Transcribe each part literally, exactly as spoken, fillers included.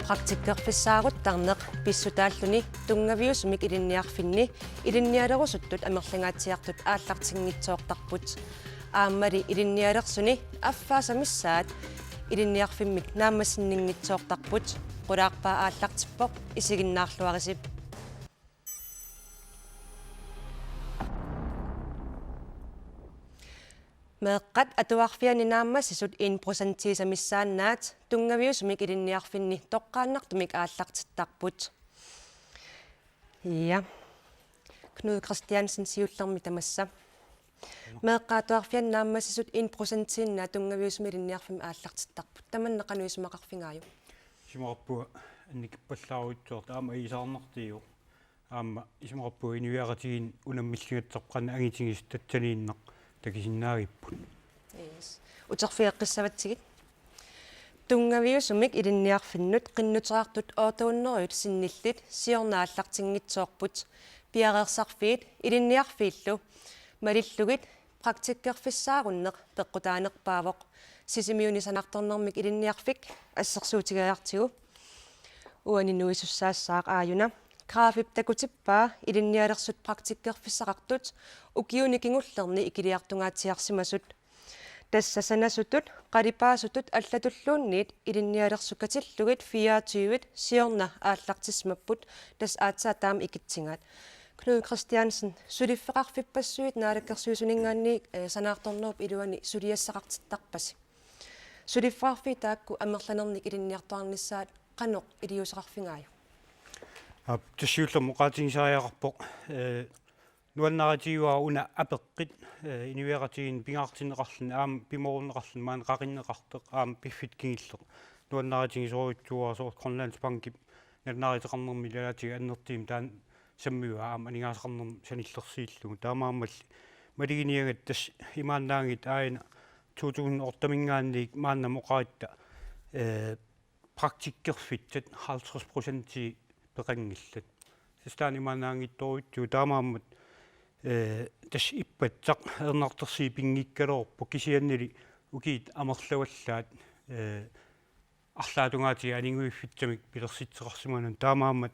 Praktikkerfissaaruttarneq pissutaalluni tunngaviusumik ilinniarfinni ilinnialerusuttut amerlangaatsiartut aallartinngitsoortarput. Aammali ilinnialersuni affaasa missaat ilinniarfimmik naammassinninngitsoortarput. Qulaarpaa aallartippoq, isiginnaarluarisi. Meeqqat atuarfianni naammassisut en procentiisa missaannaat tunngaviusumik ilinniarfinni toqqaannartumik aallartittarput. Ja. Knud Kristiansen, siullermik tamassa. Meeqqat atuarfianni naammassisut en procentiinnaat tunngaviusumik ilinniarfimmi aallartittarput. Tamanna qanoq isumaqarfigaajuk? Isumaqarpunga annikippallaarujussuartut, aamma ajuusaarnartigivoq. Aamma isumaqarpunga inuiaqatigiinni unammilligassarput qanoq angitigisut tassaniinnaq takusinnaagipput. Yes. Uterfigeqqissavatsigit. Tunngaviusumik ilinniarfinnut qinnuteqartut otte hundrede sinnillit siorna aallartinngitsoorput. Piareersarfiit ilinniarfiillu malillugit praktikkerfissaarunneq peqqutaanerpaavoq. Sisimiuni sanaartornermik ilinniarfik assersuutigaartigu. Uani nuisussaassaaq aajuna. Graafip takutippaa ilinnialersut praktikkerfissaqartut ukiuni kingullerni ikiliartungaatsiarsimasut. Tassa sanasutut, qalipaasutut allatulluunniit ilinnialersut katillugit fireogtyve siorna aallartissimapput, tassa aatsaat taama ikitsigaat. Knud Kristiansen, suliffeqarfippassuit Naalakkersuisuninngaanniit, eh, sanaartornerup iluani suliassaqartittarpasi. Suliffeqarfiit taakku amerlanernik ilinniartuarnissaat qanoq iliuuseqarfigaajuk? Aap, tassa siullermik oqaatigisariaqarpoq, eh, nuannaarutigaara una apeqqut, eh, inuiaqatigiinni pingaartinneqarluni, aamma pimoorunneqarluni, maani qaqinneqartoq, aamma piffissaq kingulleq. Nuannaarutigisorujussuuara soorlu Grønlandsbankip nalunaaruteqarnermi ilaatigut annertuumik taanna sammiva aamma aningaasaqarnermut sanillersuillugu. Taamaammalli maluginiagatta tassa imaannaanngitsoq aajuna to tusind otte-minngaanniit maannamut oqaratta, eh, praktikkerfissat halvtreds procent peqanngillat. Tassa taanna imaannaanngitsorujussuuvoq, taamaammat, eh, tassa ippassaq ajornartorsiut pinngikkaluarput, kisiannili ukiut amerlavallaat, eh, arlaatungaatigut aniguiffissamik pilersitseqarsimanani, taamaammat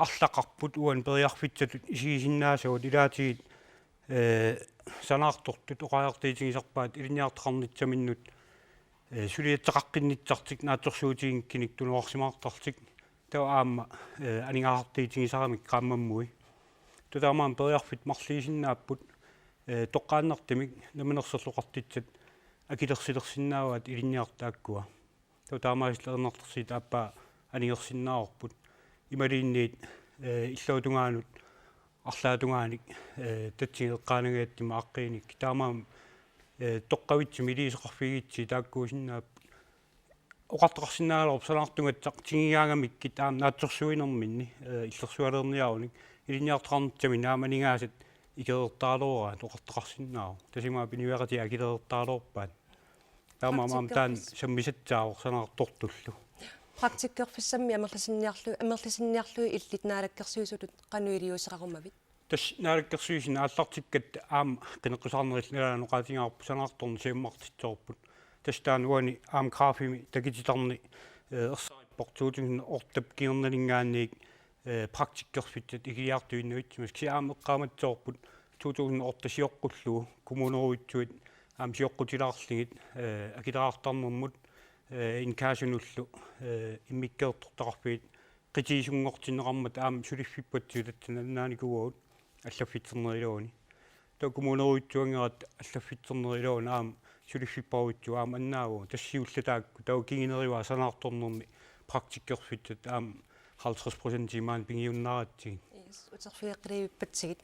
arlaqarput uani periarfissatut isigisinnaasagut ilaatigut, eh, sanaartortut oqariartuutigisarpaat ilinniartoqarnissaminnut, eh, suliassaqaqqinnissartik naatsorsuutiginngikkunik tunuarsimaartarlutik. Taava aamma, eh, aningaasartuutigisaramik qaammammui. Taava taamaammat periarfissat marluusinnaapput, eh, toqqaannartumik Namminersorlutik Oqartussat akilersilersinnaavaat ilinniartut taakkua. Taava taamaasillutik ajornartorsiut aappaa anigorsinnaavarput. Imaluunniit, eh, illuatungaanut arlaatungaanik, eh, tatsigeqqaanagajattima aaqqiinik. Taamaammat, eh, toqqavitsumik iliuuseqarfigigutsigit taakkuusinnaapput. Oqartoqarsinnaagaluarpoq sanaartugassaq tingigaangamikkit aamma naatsorsuinerminni, eh, illersualiorniarunik ilinniartoqarnissaminut aamma aningaasat ikereertaraluaraat oqartoqarsinnaavoq. Tassa imaappoq inuiaqatigiit akilereertaraluarpaat. Taamaammat aamma taanna praktikkerfis- sammisassaavoq sanaartortullu. Praktikkerfissammi amerlasinniarlu-, amerlasinniarlugit illit Naalakkersuisutut qanoq iliuuseqarumavit? Tassa Naalakkersuisuni aallartikkatta aamma qineqqusaarneq illit nalaani oqaatigaarput sanaartorneq siammartitsisorput. Tassa taanna uani aamma graafimi takutitarneq, eh, ersarippoq to tusind otte-p kingornaninngaanniit, eh, praktikkerfissat ikiliartuinnavitsimasut, kisianni aamma eqqaamatsiarput to tusind otte sioqqullugu kommunerujussuit aamma sioqqutilaarlugit, eh, akileraartarnermut, eh, inkaasunullu, eh, immikkoortortaqarfiit qitiusunngortinneqarmata aamma suliffippatsigut tassa nalunaanikuuagut allaffissornerup iluani. Taava kommunerujussuanngeratta allaffissornerup iluani aamma suliffipparujussuaq aamma annaavoq. Tassa siulleq taakku, taava kingunerivaa sanaartornermi praktikkerfissat aamma halvtreds procent maani pigiunnaaratsigit. Yes, uterfigeqqilivippatsigut.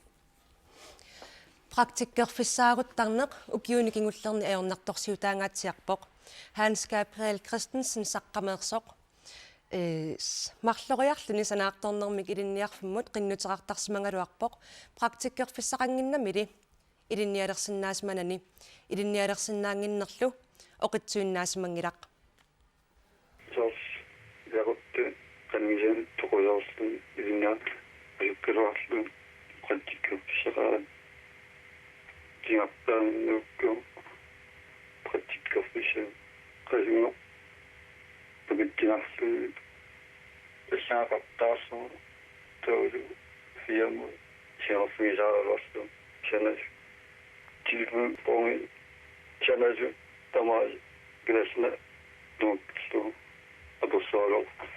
Praktikkerfissaaruttarneq ukiuni kingullerni ajornartorsiutaangaatsiarpoq. Hans Gabriel Christensen saqqummersoq. Eh, s-, marloriarluni sanaartornermik ilinniarfimmut qinnuteqartarsimagaluarpoq praktikkerfissaqannginnamili ilinnialersinnaasimanani, ilinnialersinnaannginnerlu oqitsuinnaasimanngilaq. Soorlu iaquttu qanimisen toqusoorluni ilinniartut asukkaluarluni praktikkerfissaqarani. Tigartaannukkut praktikkerfissaq qasunngorpoq pakatsinarluni Tassaqartaarsuuvoq taavalu firma siorfigisaaraluarlugu sanasoq. Tilbud, pungi sanasoq tamaasa kilassina nuukkillugu atorsualuarpoq.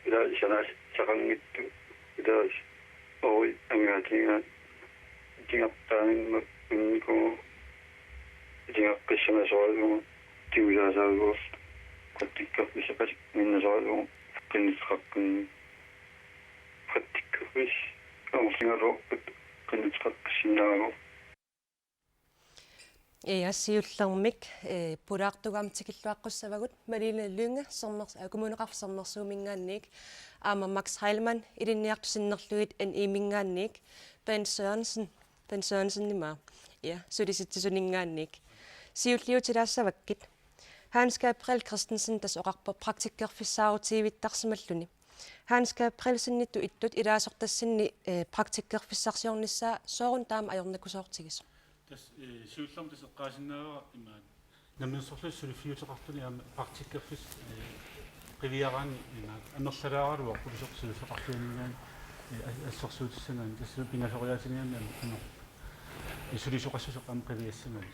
Ila sanasoq saqanngitsoq ila ori angaatigaat itigartaanermut unnikuuvoq itigaqqissanasoralugu tigusaasaaluarlugu praktikkerfissaqasinnasoralugu qinnuteqaqqinni praktikkerfissat amerlagaluarput qinnuteqaqqissinnaagaluarpoq. Ia, siullermik, eh, pulaartugaamik tikilluaqqussavagut Malene Lynge Sermers-, eh, Kommuneqarfik Sermersuuminngaanniit, aamma Max Heilmann ilinniartut sinnerlugit N I-minngaanniit, Ben Sørensen, Ben Sørensen ima, ia, Sulisitsisuninngaanniit. Siulliutilaassavakkit. Hans Gabriel Christensen tassa oqarpoq praktikkerfissaarutigivittaarsimalluni. Hans Gabrielsenitut ittut ilaasortassinni, eh, praktikkerfissarsiornissaa sooruna taama ajornakusoortigisoq? Tassa, eh, siullermik tassa eqqaasinnaavara imaat namminersorlutik suliffiuteqartuni aamma praktikkerfissat, eh, qiviaraanni imaat amerlalaaraluarpoq pisoq suliffeqarfianinngaanniit, eh, as-, assersuutissagaanni tassa pingasoriaatinianni aamma, eh, sulisoqassuseq aamma qiviassagaanni.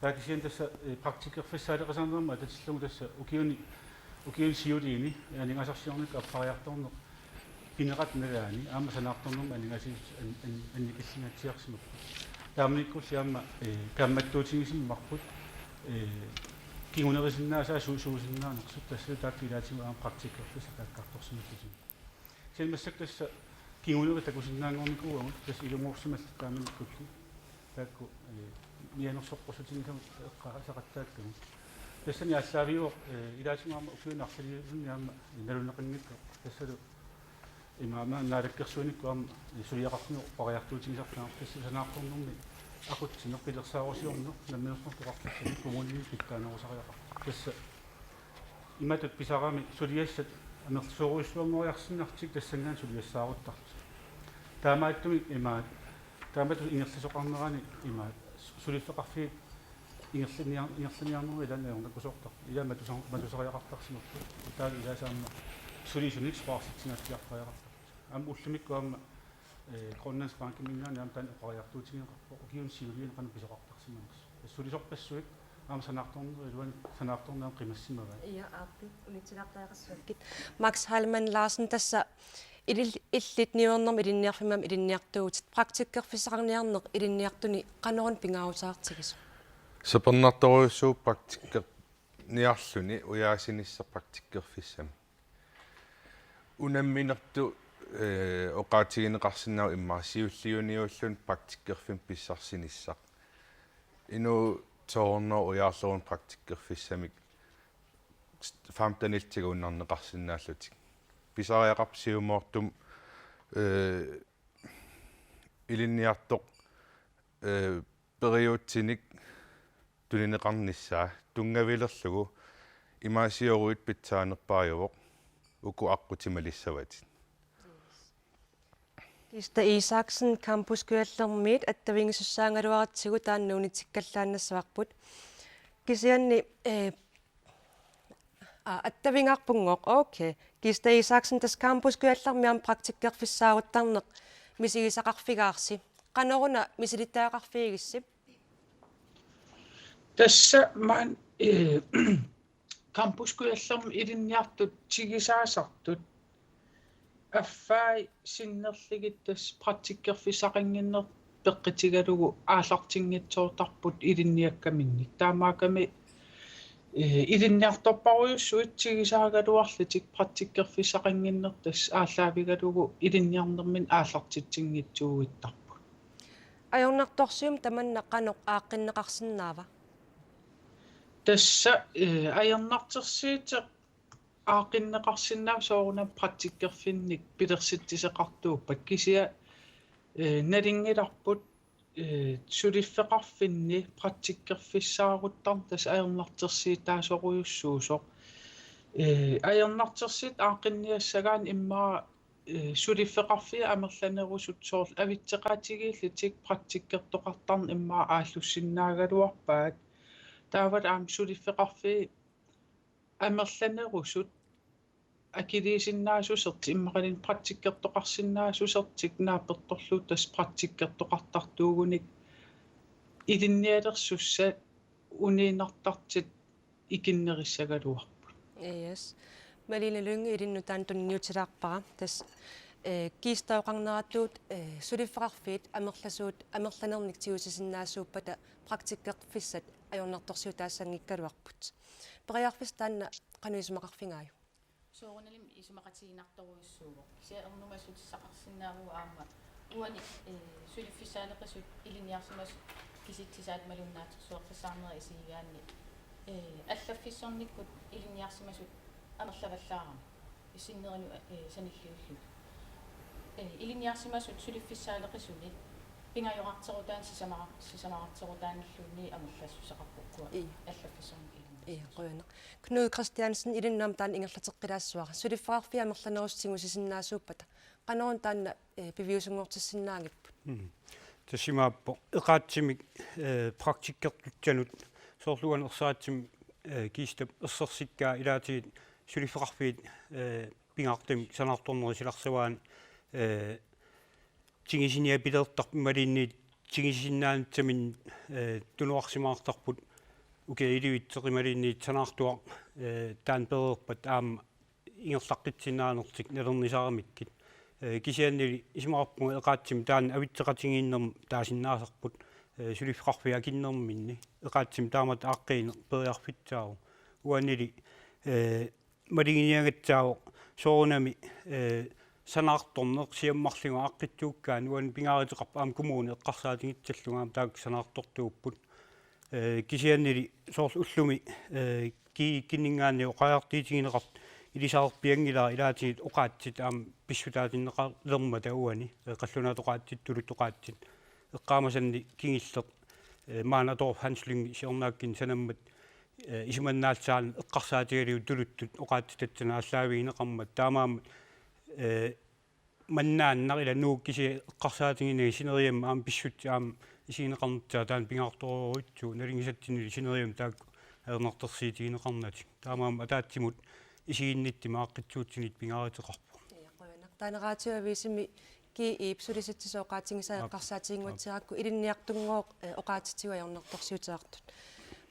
Taava kisianni tassa, eh, praktikkerfissaaleqisarnermut atatillugu tassa ukiuni, ukiuni siuliini, eh, aningaasarsiornikkut appariartorneq pineqartut nalaani aamma sanaartornermut aningaasat an-, an-, annikillingaatsiarsimapput. Taamanikkulli aamma, eh, kaammattuutigisimmarput, eh, kingunerisinnaasaat su-, suusinnaanersut tassalu taakku ilaatigut aamma praktikkerfissat taakkartorsimallutigu. Kisianni massakkut tassa kingunerit takusinnaanngornikuuagut tassa ilungersimallutik taamanikkulli. Taakku, eh, mianersoqqussutigillugu eqqaasaqattaakkagut. Tassani aallaaviuvoq, eh, ilaatigut aamma ukiuni arlaliusunni aamma naluneqanngitsoq. Tassalu imaammat naalakkersuinikkut aamma, eh, suliaqarfimmut oqariartuutigisartagarput tassa sanaartornermi aqutsineq pilersaarusiorneq namminersorlutik oqartussannik kommunini pitsaanerusariaqartoq. Tassa imatut pisarami suliassat amerlasoorujussuanngoriarsinnarlutik tassanngaanniit suliassaaruttarlutik. Taamaattumik imaat, taamatut ingerlasoqarnerani imaat su-, suliffeqarfiit ingerlaniar-, ingerlaniarnerup ilaanni ajornakusoortarput. Ilaa matusar-, matusariaqartarsimapput. Taava ilaasa aamma sulisunik soqarsitsinatsiartariaqartarput. Aamma ullumikkut aamma, eh, Grønlandsbankiminngaanniit aamma taanna oqariartuutigineqarpoq ukiuni siuliini qanoq pisoqartarsimanersoq. Sulisorpassuit aamma sanaartornerup iluani sanaartorneq aamma qimassimavaat. Ia, aappi, unitsilaartariaqassuakkit. Max Heilmann Larsen, tassa ilil-, illit niuernerma ilinniarfimmi aamma ilinniartuuvutit, praktikkerfissaqarniarneq ilinniartuni qanoruna pingaaruteqartigisoq? Sapernartorujussuuvoq praktikkerniarluni ujaasinissaq praktikkerfissami. Unamminertut, eh, oqaatigineqarsinnaavoq immaqa siulliuniulluni praktikkerfimmi pissarsinissaq. Inuit to hundrede ujaarlugit praktikkerfissamik femtenillu tiguinnarneqarsinnaallutik. Pisariaqarpoq siumoortumik, eh, ilinniartoq, eh, periutsinik tunineqarnissaa tunngavilerlugu imaasiorujussuit pitsaanerpaajuvoq uku aqqutimalissavatit. Kista Isaksen, Campus Kujallermiit attavigisussaagaluaratsigu taanna unitikkallaannassavarput. Kisianni, eh, aa, attavigaarpunngooq, okay. Kista Isaksen, tassa Campus Kujallermi aamma praktikkerfissaaruttarneq misigisaqarfigaarsi. Qanoruna misilittagaqarfigigissi? Tassa maani, eh, Campus Kujallermi ilinniartut tigusaasaartut affai sinnerlugit tassa praktikkerfissaqannginneq peqqutigalugu aallartinngitsoortarput ilinniakkaminnik. Taamaakkami, eh, ilinniartorparujussuit tigusaagaluarlutik praktikkerfissaqannginneq tassa aallaavigalugu ilinniarnerminni aallartitsinngitsuuguittarput. Ajornartorsiut tamanna qanoq aaqqinneqarsinnaava? Tassa, eh, ajornartorsiutit aaqqinneqarsinnaavoq soorunami praktikkerfinnik pilersitsisoqartuuppat kisianni, eh, nalunngilarput, eh, suliffeqarfinni praktikkerfissaaruttarneq tassa ajornartorsiutaasorujussuusoq. Eh, ajornartorsiutit aaqqinniassagaanni immaqa, eh, suliffeqarfiit amerlanerusut soorlu avitseqaatigiillutik praktikkertoqartarneq immaqa aallussinnaagaluarpaat. Taavalu aamma suliffeqarfiit amerlanerusut akiliisinnaassusertik immaqaluunniit praktikkertoqarsinnaassusertik naapertorlugu tassa praktikkertoqartartuugunik ilinnialersussat uniinnartartut ikinnerissagaluarput. Yes. Malene Lynge ilinnut taanna tunniutilaarpara. Tassa eh, kiistaoqarneratut eh, suliffeqarfiit amerlasuut amerlanernik tigusisinnaasuuppata praktikkerfissat ajornartorsiutaasanngikkaluarput. Periarfissaq taanna qanoq isumaqarfigaajuk? Soorunalimi isumaqatiginartorujussuuvoq. Kisianni ernumassutissaqarsinnaavugut aamma uani eh, suliffissaaleqisut ilinniarsimasut kisitsisaat malunnaatersueqqissaarnerat isigigaanni eh, allaffissornikkut ilinniarsimasut amerlavallaarami. Sinnerinut eh, sanilliullutik. Eh, ilinniarsimasut suliffissaaleqisuni pingajorarterutaannik sisamara- sisamaraarterutaanilluunniit amerlassuseqarput ukua Ii. Allaffissornikkut ilinniarsimasut. Ii, qujanaq. Knud Kristiansen ilinnut aamma taanna ingerlateqqilaassuara. Suliffeqarfiit amerlanerussat tigusisinnaasuuppata. Qanoruna taanna eh, piviusunngortissinnaanngipput? Mm. Tassa imaappoq eqaatsimik eh, praktikkertutsanut soorlu uani ersaritsumik eh, Kiistap ersersikkaa ilaatigut suliffeqarfiit eh, pingaartumik sanaartornerup silarsagaani eh, tigusiniapilertarput imaluunniit tigusisinnaanissaminnut eh, tunuarsimaartarput ukiaq ellevitseq imaluunniit sanaartuaq eh, taanna pereerpat aamma ingerlaqqissinnaanertik nalernisaramikkit. Eh, kisiannili isumaqarpunga eqaatsimik taanna avitseqatigiinnermut taasinnaasarput eh, suliffeqarfiit akunnerminni. Eqaatsimik taamatut aaqqiineq periarfissaavoq. Uanili eh, maluginiagassaavoq soorunami eh, sanaartorneq siammarlugu aaqqissuukkaanni uani pingaaruteqarpoq aamma kommuni eqqarsaatigissallugu aamma taakku sanaartortuupput. Eh, kisiannili soorlu ullumi eh, ki- kinninngaanniit oqariartuutigineqartut ilisariarpianngilara ilaatigut oqaatsit aamma pissutaatinneqalermata uani eh, qallunaatut oqaatsit tuluttut oqaatsit eqqaamasanni kingulleq eh, maanna atoq Hans Lynge siornaakkut sanammat eh, isumannaallisaaneq eqqarsaatigalugu tuluttut oqaatsitassat aallaavigineqarmata taamaammat eh, mannaannaq ila Nuuk kisiat eqqarsaatiginagit sineriammi aamma pissutsit aamma isigineqarnissaat taanna pingaartorujussuuvoq nalunngisatsinnili sineriammi taakku ajornartorsiutigineqarnatik. Taamaammat ataatsimut isiginnittumi aaqqissuussaniit pingaaruteqarpoq. Ii, qujanaq. Taanna Radioavisimi G E-p sulisitsisut oqaatigisaat Aap. Eqqarsaatiginnguatsiarakku ilinniartunngooq eh, oqaatsitigut ajornartorsiuteqartut.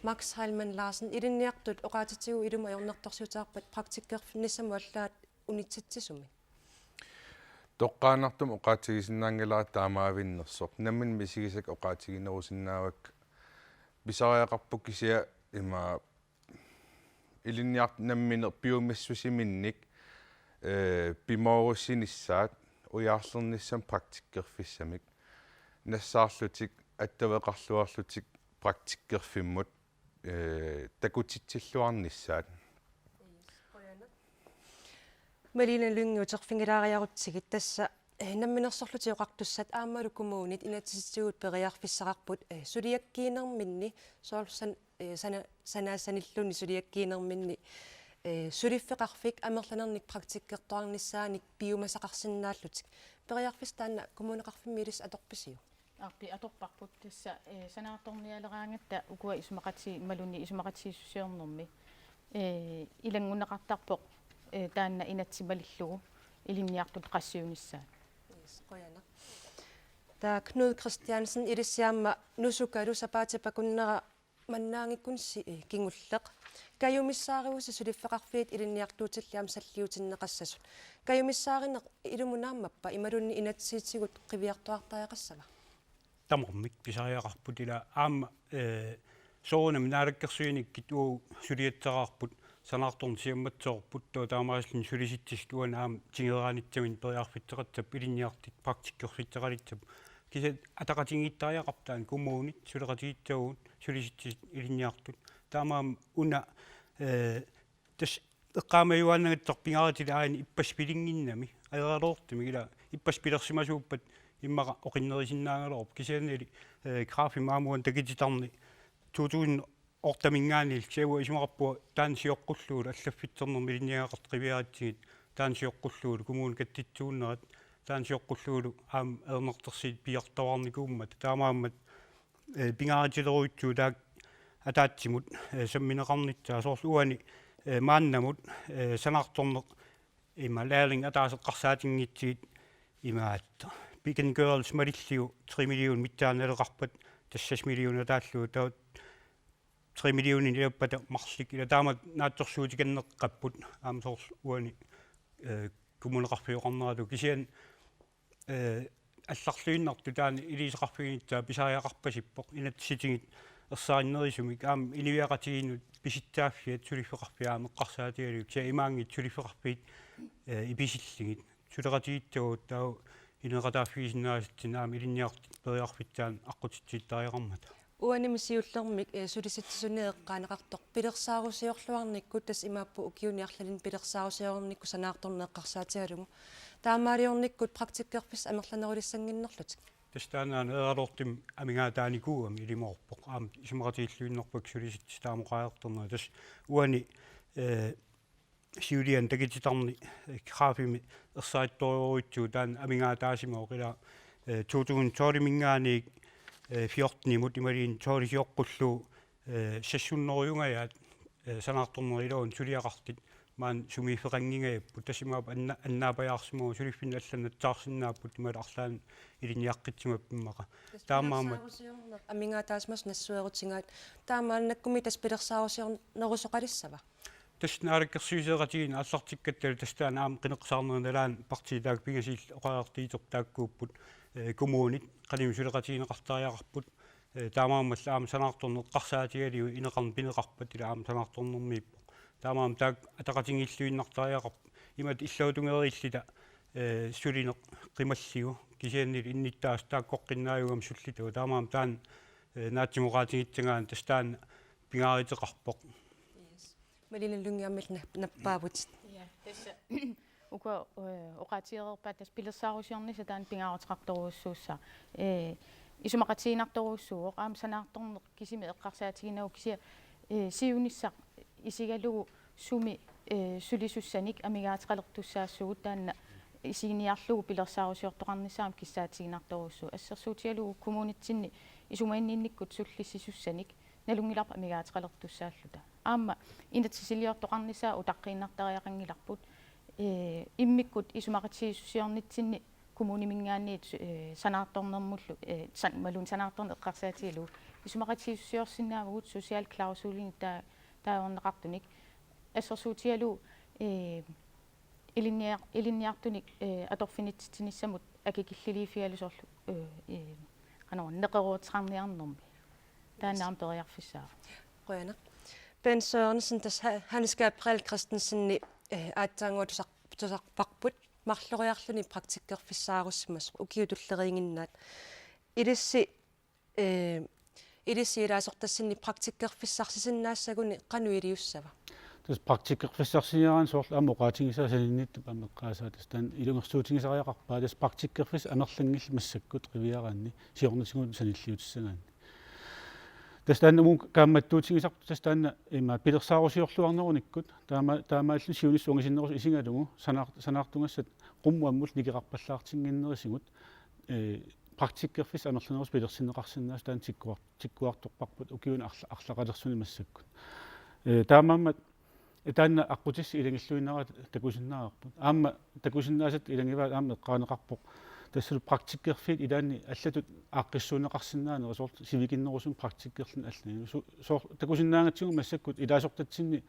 Max Heilmann Larsen ilinniartut oqaatsitigut ilumut ajornartorsiuteqarpat praktikkerfinnissamut allaat unitsitsisumik. Toqqaannartumik oqaatigisinnaanngilara taamaavinnersoq. Nammineq misigisakka oqaatiginerusinnaavakka. Pisariaqarpoq kisianni ima ilinniartut nammineq piumassusiminnik eh, pimoorussinissaat ujaarlernissamik praktikkerfissamik. Nassaarlutik attaveqarluarlutik praktikkerfimmut eh, takutitsilluarnissaat. Malene Lynge uterfigilaariarutsigit tassa eh, Namminersorlutik Oqartussat aammalu kommunit inatsisitigut periarfissaqarput eh, suliakkiinerminni soorlu san- eh, sana- sanaasanilluunniit suliakkiinerminni eh, suliffeqarfik amerlanernik praktikkertoqarnissaanik piumasaqarsinnaallutik. Periarfissaq taanna kommuneqarfimmi ilissi atorpisiuk? Aap, atorparput. Tassa eh, sanaartornialeraangatta ukua isumaqati- imaluunniit isumaqatigiissusiornermi eh, ilanngunneqartarpoq eh, taanna inatsit malillugu ilinniartut qassiunissaat. Yes, qujanaq. Taava Knud Kristiansen ilissi aamma Nusukalu sapaatip akunnera mannaanngikkunnut si- eh, kingulleq. Kajumissaarivusi suliffeqarfiit ilinniartuutillit aamma salliutinneqassasut. Kajumissaarineq ilumut naammappa imaluunniit inatsisitigut qiviartuaartariaqassava? Tamarmik pisariaqarput ila aamma eh, soorunami naalakkersuinikkut uagut suliassaraarput sanaartorneq siammattoorput taava taamaasilluni Sulisitsisut uani aamma tigoraanissaminnik periarfissaqassapput ilinniartut praktikkerfissaqalissapput. Kisianni ataqatigiittariaqarpoq taanna kommunit suleqatigiissagut Sulisitsisut ilinniartut. Taamaammat una eh, tassa eqqaamajuaannagassaq pingaarutilik aajuna ippassaq pilinnginnami. Ajoraluartumik ila ippassaq pilersimasuuppat immaqa oqinnerusinnaagaluarpoq kisiannili eh, Kræftimi aamma uani takutitarneq to tusind otte-minngaanniilli kisianni uanga isumaqarpunga taanna sioqqullugulu allaffissornermi ilinniagaqartut qiviaratsigit taanna sioqqullugulu kommunit katsitsuunnerat taanna sioqqullugulu aamma ajornartorsiut piartuaarnikuummata taamaammat eh, pingaarutilerujussuuvoq taakku ataatsimut eh, sammineqarnissaat soorlu uani eh, maannamut eh, sanaartorneq ima lærling ataaseq eqqarsaatinngitsigit imaattoq. Bekendtgørelse malillugu tre million mittaa naleqarpat, tassa seks million ataallugu, taava tre millionit ilappata marluk ila taamatut naatsorsuutikanneqapput, aamma soorlu uani, eh, kommuneqarfik oqarnerata kisianni, eh, allarluinnartut taanna iliuuseqarfiginitsaa pisariaqarpasippoq, inatsisitigit ersarinnerusumik aamma inuiaqatigiinnut pisitsaaffiat suliffeqarfiit aamma eqqarsaatigalugit, kisianni imaanngitsoq suliffeqarfiit, eh, ipisillugit. Suleqatigiissagut taava ineqataaffigisinnaasatsinnik aamma ilinniartut periarfissat aamma aqqutitsittariaqarmata. Uanimi siullermik, eh, sulisitsisuni eqqaaneqartoq pilersaarusiorluarnikkut, tassa imaappoq ukiuni arlalinni pilersaarusiornikkut sanaartorneq eqqarsaatigalugu. Taamaaliornikkut praktikkerfissat amerlanerulissannginnerlutik. Tassa taanna aana eeraluortumik amigaataanikuugami ilimoorpoq. Aamma isumaqatigilluinnarpakka sulisitsisut taama oqariartornerat. Tassa uani, eh, siuliani takutitarneq, eh, Kræftimi ersarittorujuuvoq, taanna amigaataasimavoq ila, eh, to tusind tolv-imiinngaanniit, eh, fjorten-imut imaluunniit tolv sioqqullugu, eh, seks hundrede-ungajaat, eh, sanaartornerup iluani suliaqartut maani sumiiffeqanngingajapput, tassa imaappoq anna-, annaapajaarsimavoq, suliffinnut allanut nassaarsinnaapput imaluunniit arlaannik ilinniaqqissimapput immaqa. Tassa taamaammat pilersaarusiorneq amigaataasimasut nassuerutigaat, taamaannakkumi tassa pilersaarusiornerusoqalissava? Tassa naalakkersuisoqatigiinni aallartikkattalu tassa taanna aamma qineqqusaarnerup nalaani partiit taakku pingasuullutik oqariartuuteqartut taakkuupput, eh, kommunit qanimut suleqatigineqartariaqarput, eh, taamaammallu aamma sanaartorneq eqqarsaatigalugu ineqarneq pineqarpat ila aamma sanaartornermiippoq. Taamaammat taakku ataqatigiilluinnartariaqarput. Imatut illuatungeriilluta, eh, sulineq qimallugu, kisiannili innuttaasut taakkoqqinnaajugami sullitagut. Taamaammat taanna, eh, naatsumik oqaatigissagaanni tassa taanna pingaaruteqarpoq. Yes. Malene Lynge, aamma illit nap-, nappaavutit. Ja, tassa uku, eh, oqaatigereerpaat tassa pilersaarusiornissaq taanna pingaaruteqartorujussuussaaq. Eh, isumaqatiginartorujussuuvoq, aamma sanaartorneq kisimi eqqarsaatiginagu kisianni, eh, siunissaq isigalugu sumi, eh, sulisussanik amigaateqalertussaassaagut, taanna isiginiarlugu pilersaarusiortoqarnissaq aamma kissaatiginartorujussuuvoq. Assersuutigalugu kommunitsinni isumaginninnikkut sullissisussanik nalunngilarput amigaateqalertussaalluta. Aamma inatsisiliortoqarnissaa utaqqiinnartariaqanngilarput, eh, immikkut isumaqatigiissusiornitsinni kommunimiinngaanniit, eh, sanaartornermullu, eh, san-, imaluunniit sanaartorneq eqqarsaatigalugu isumaqatigiissusiorsinnaavugut socialklausulinik taa-, taagorneqartunik. Assersuutigalugu, eh, ilinniar-, ilinniartunik, eh, atorfinitsitsinissamut akikilliliiffigalugu soorlu, eh, eh, qanoq neqerooruteqarniarnermi. Taanna aamma periarfissaavoq. Qujanaq. Bent Sørensen, tassa Ha-, Hans Gabriel Christensenip, eh, aatsaannguaq tusar-, tusarparput marloriarluni praktikkerfissaarussimasoq ukiut tulleriiginnaat. Ilissi, eh, ilissi ilaasortassinni praktikkerfissarsisinnaassagunik qanoq iliussava? Tassa praktikkerfissarsiniaraanni soorlu aamma oqaatigisaa saninnittup aamma eqqaasaa, tassa taanna ilungersuutigisariaqarpaa, tassa praktikkerfissat amerlanngillat massakkut qiviaraanni siornatigut sanilliutissagaanni. Tassa taanna uagut kaammattuutigisarput, tassa taanna ima pilersaarusiorluarnerunikkut, taama-, taamaalilluni siunissaq ungasinnerusoq isigalugu sanaar-, sanaartugassat qummut ammullu nikeqarpallaartinnginnerisigut, eh, praktikkerfissat amerlanerusoq pilersinneqarsinnaasut taanna tikkuar-, tikkuartorparput ukiuni arla-, arlaqalersuni massakkut. Eh, taamaammat taanna aqqutissat ilagilluinnaraat takusinnaavarput. Aamma takusinnaasat ilagivaat aamma eqqaaneqarpoq. Tassalu praktikkerfiit ilaanni allatut aaqqissuunneqarsinnaaneq soorlu sivikinnerusumik praktikkerluni allani. Su-, soor-, takusinnaagatsigu massakkut ilaasortatsinni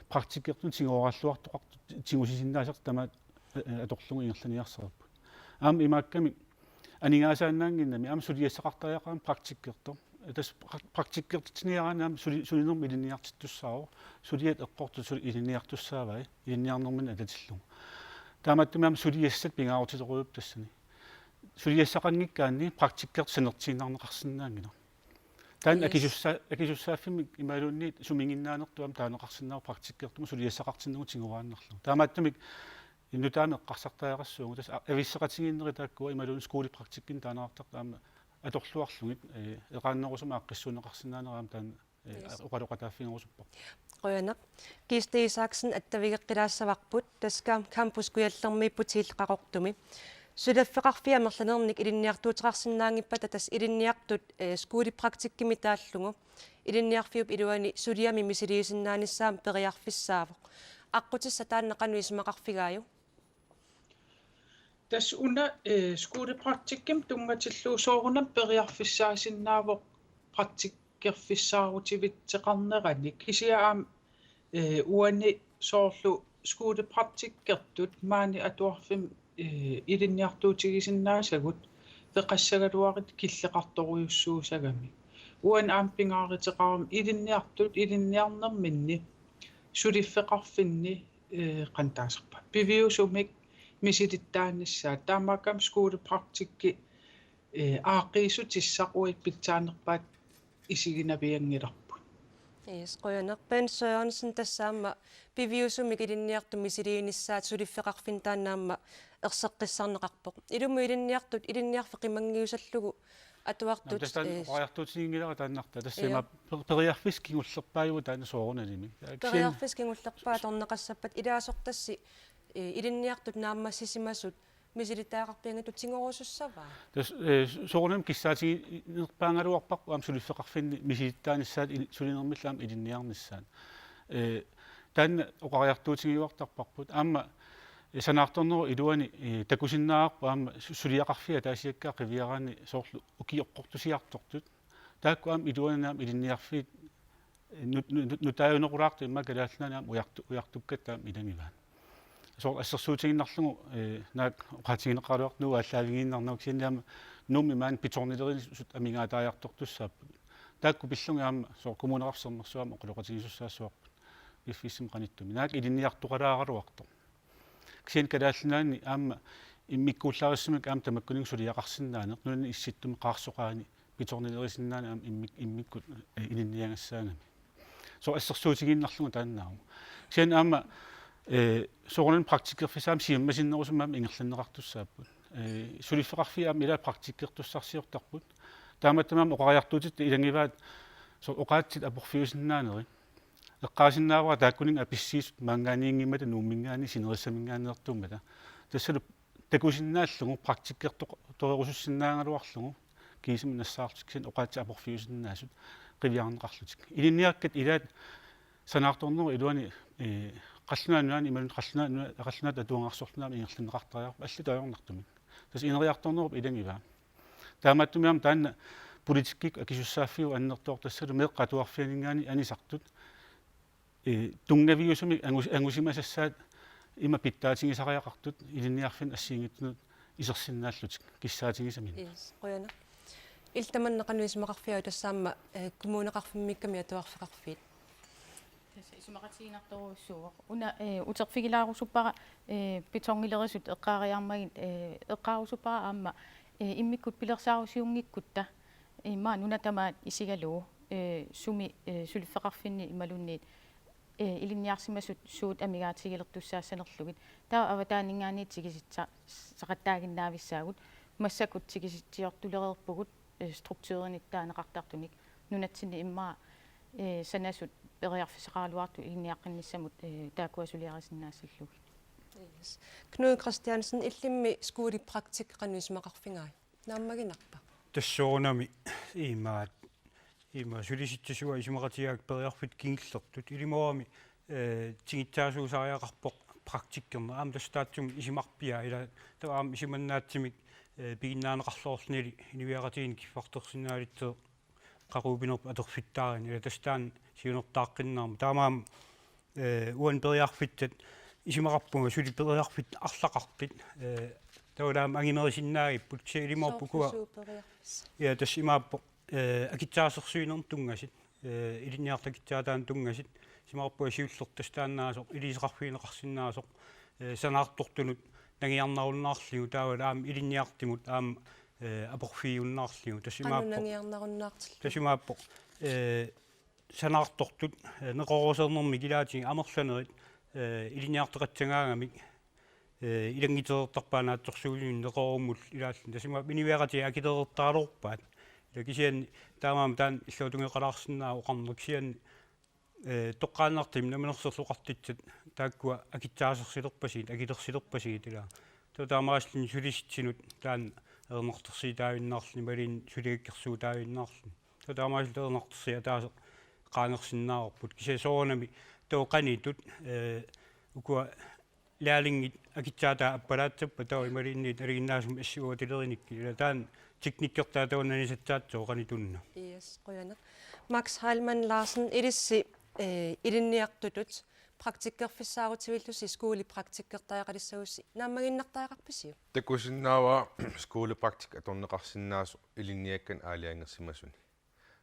praktikkertunik tiguaraalluartoqartut tigusisinnaasartut tamaat, eh, atorlugu ingerlaniarsaripput. Aamma imaakkami aningaasaannaannginnami aamma suliassaqartariaqarami praktikkertoq. Tassa prak-, praktikkertitsiniaraanni aamma suli-, sulinermi ilinniartittussaavoq, suliat eqqortut suli ilinniartussaavai, ilinniarnerminni atatillugu. Taamaattumik aamma suliassat pingaarutilerujuupput tassani. Suliassaqanngikkaanni praktikkertoq sanertiinnarneqarsinnaanngilaq. Taanna Yes. akisussaa-, akisussaaffimmik imaluunniit sumiginnaanertut aamma taaneqarsinnaavoq praktikkertumik suliassaqartinnagu tiguaannarlugu. Taamaattumik nutaamik eqqarsartariaqassuugut, tassa a-, avisseqatigiinnerit taakkua imaluunniit skolepraktikkinik taaneqartartut aamma atorluarlugit, eh, eqaannerusumik aaqqissuunneqarsinnaanera aamma taanna, eh, Yes. oqaloqataaffigerusupparput. Qujanaq. Kiste Isaksen, attavigeqqilaassavarput, tassa Campus Kujallermiipputit illit Qaqortumi. Suliffeqarfiit amerlanernik ilinniartuuteqarsinnaanngippata tassa ilinniartut, eh, skolepraktikkimi taallugu ilinniarfiup iluani suliami misiliisinnaanissaa aamma periarfissaavoq. Aqqutissaq taanna qanoq isumaqarfigaajuk? Tassa una, eh, skolepraktikkimik tunngatillugu soorunami periarfissaasinnaavoq praktikkerfissaarutivitseqarnerani, kisianni aamma, eh, uani soorlu skolepraktikkertut maani atuarfimmi, eh, ilinniartuutigisinnaasagut peqassagaluaruit killeqartorujussuusagamik. Uani aamma pingaaruteqarami ilinniartut ilinniarnerminni suliffeqarfinni, eh, qanoq taasarpaat, piviusumik misilittaanissaat. Taamaakkami skolepraktikki, eh, aaqqiissutissaq uagut pitsaanerpaat isiginavianngilarput. Yes, qujanaq. Bent Sørensen, tassa aamma piviusumik ilinniartut misiliinissaat suliffeqarfinni taanna aamma erseqqissarneqarpoq. Ilumut ilinniartut ilinniarfik qimanngiusallugu atuartut, Nå, tassa taanna, eh, oqariartuutiginngilara taannartaa. Tassa, ja, ima per-, periarfissaq kingullerpaajuvoq taanna soorunalimi. Kisianni periarfissaq kingullerpaajuvoq atorneqassappat ilaasortassi, eh, ilinniartut naammassisimasut misilittagaqarpianngitsut tigorusussavaa? Tassa, eh, soorunami kissaatiginerpaagaluarparput aamma suliffeqarfinni misilittaanissaat il-, sulinermillu aamma ilinniarnissaat. Eh, taanna oqariartuutigiuartarparput. Aamma, eh, sanaartornerup iluani, eh, takusinnaavarput aamma su-, suliaqarfiit ataasiakkaat qiviaraanni soorlu ukioqqortusiartortut. Taakku aamma iluanni aamma ilinniarfiit, eh, nut-, nut-, nutaajunerulaartut immaqa Kalaallit Nunaanni aamma ujartu-, ujartukkatta aamma ilagivaat. Soorlu assersuutigiinnarlugu, eh, naak oqaatigineqaraluartut Nuup aallaavigiinnarnagu, kisianni aamma Nuummi maani betonilerinersut amigaataajartortussaapput. Taakku pillugit aamma soorlu Kommuneqarfik Sermersooq aamma oqaloqatigisussaassavarput piffissami qanittumi. Naak ilinniartoqalaaraluartoq. Kisianni Kalaallit Nunaanni aamma immikkuullarissamik aamma tamakkuninnga suliaqarsinnaaneq, nunani issittumi qaarsoqaani betonilerisinnaanani aamma immik-, immikkut, eh, ilinniagassaagami. Soorlu assersuutigiinnarlugu taannaavoq. Kisianni aamma, eh, soorunami praktikkerfissaq aamma siammasinnerusumik aamma ingerlanneqartussaapput. Eh, suliffeqarfiit aamma ilaat praktikkertussarsiortarput. Taamaattumik aamma oqariartuutitta ilagivaat soorlu oqaatsit aporfiusinnaanerit. Eqqaasinnaavara taakkuninnga apissiisut maanngaanniinngimmata Nuumminngaanniit sinerissaminngaanneertuummata. Tassalu takusinnaallugu praktikkertoq-, torerusussinnaagaluarlugu kiisami nassaarlutik kisianni oqaatsit aporfiusinnaasut qiviarneqarlutik. Ilinniakkat ilaat sanaartornerup iluani, eh, Qallunaat Nunaanni imaluunniit Qallunaat Nuna-, Qallunaat Atuagarsorlutik aamma ingerlanneqartariaqarput allatut ajornartumik. Tassa ineriartornerup ilagivaa. Taamaattumik aamma taanna politikkikkut akisussaaffiup annertoortassalu meeqqat atuarfianinngaanniit anisartut, eh, tunngaviusumik angus-, angusimasassaat ima pitsaatigisariaqartut ilinniarfinni assigiinngitsunut isersinnaallutik kissaatigisaminnik. Yes, qujanaq. Illit tamanna qanoq isumaqarfigaavit, tassa aamma, eh, kommuneqarfimmiikkami atuarfeqarfiit? Tassa isumaqatiginartorujussuuvoq. Una, eh, uterfigilaarusuppara, eh, betonilerisut eqqaariarmagit, eh, eqqaarusuppara aamma, eh, immikkut pilersaarusiunngikkutta, eh, immaqa nuna tamaat isigalugu, eh, sumi, eh, suliffeqarfinni imaluunniit, eh, ilinniarsimasut suut amigaatigilertussaassanerlugit. Taava avataaninngaanniit tigusitsa-, saqattaaginnaavissaagut. Massakkut tigusitsisartulereerpugut, eh, strukturinittaaneqartartunik. Nunatsinni immaqa, eh, sanasut periarfissaqaraluartut ilinniaqqinnissamut, eh, taakkua suliarisinnaassallugit. Yes. Knud Kristiansen, illimmi skolepraktik qanoq isumaqarfigaajuk? Naammaginarpa? Tassoorunami imaat, ima sulisitsisua isumaqatigaakka periarfissat kingullertut. Ilumoorami, eh, tigussaasuusariaqarpoq praktikkerneq. Aamma tassa taassuma isumarpiaa ila taava aamma isumannaatsimik, eh, piginnaaneqarluarlunilu inuiaqatigiinni kiffartuussinnaallutik qaqugu pinerpoq atorfittaarluni. Ila tassa taanna siunertaaqqinnaarmat. Taamaammat, eh, uani periarfissat isumaqarpunga suli periarfissat arlaqarpit. Eh, taavalu aamma angumerisinnaagipput kisianni ilumoorpoq ukua. Soorlu suut periarfissat? Ja, tassa imaappoq, eh, akitsuusersuinermut tunngasut. Eh, ilinniartut akitsuutaannut tunngasut. Isumaqarpunga siullertut tassa taannaasoq, iliuuseqarfigineqarsinnaasoq, eh, sanaartortunut nangiarnarunnaarlugu taavalu aamma ilinniartumut aamma, eh, aporfigiunnaarlugu. Tassa qanoq imaappoq nangiarnarunnaartillugu? Tassa imaappoq, eh, sanaartortut, eh, neqeroorusernermik ilaatigut amerlanerit, eh, ilinniartoqassagaagamik, eh, ilanngutsereertarpaat naatsorsuulluni neqeroorummullu ilaalluni. Tassa imaappoq inuiaqatigiit akilereertaraluarpaat. Ila kisianni taamaammat taanna illuatungeqalaarsinnaavoq oqarneq kisianni, eh, toqqaannartumik Namminersorlutik Oqartussat taakkua akitsuusersilerpassuit, akilersilerpassuit ila. Taava taamaasilluni sulisitsinut taanna ajornartorsiutaavinnaarluni, imaluunniit suliakkersuutaavinnaarluni. Taava taamaasilluni ajornartorsiut ataaseq qaangersinnaavarput. Kisianni soorunami taava qanoq ittut, eh, ukua lærlingit akitsaataa appalaassappat taava imaluunniit nalinginnaasumik S U-tilerinikku ilaa taanna teknikkertaa taanna anisatsaatsoq qanoq tunno. Yes, qujanaq. Max Heilmann Larsen, ilissi, eh, ilinniartutut praktikkerfissaarutivillusi skolepraktikkertariaqalissagussi naammaginnartariaqarpisiuk? Takusinnaavara skolepraktik atorneqarsinnaasoq ilinniakkanik aalajangersimasunik.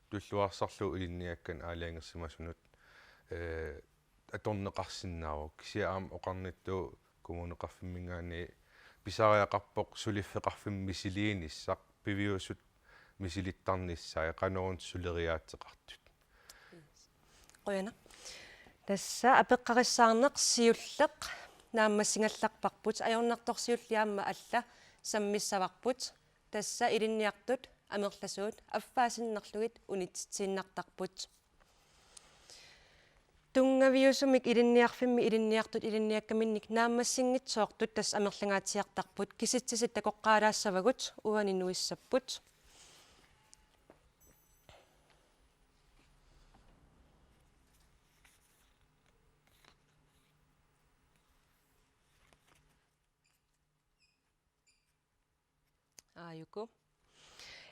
Tulluarsarlugu ilinniakkanik aalajangersimasunut, eh, atorneqarsinnaavoq. Kisianni aamma oqarnittut kommuneqarfimminngaanniit pisariaqarpoq suliffeqarfimmik misiliinissaq, piviusut misilittarnissaat, qanoruna suleriaaseqartut. Qujanaq. Tassa apeqqarissaarneq siulleq naammassigallarparput, ajornartorsiulli aamma alla sammissavarput. Tassa ilinniartut amerlasuut affaa sinnerlugit unitsitsiinnartarput. Tunngaviusumik ilinniarfimmi ilinniartut ilinniakkaminnik naammassinngitsoortut tassa amerlangaatsiartarput, kisitsisit takoqqaalaassavagut, uani nuissapput. Aajuku.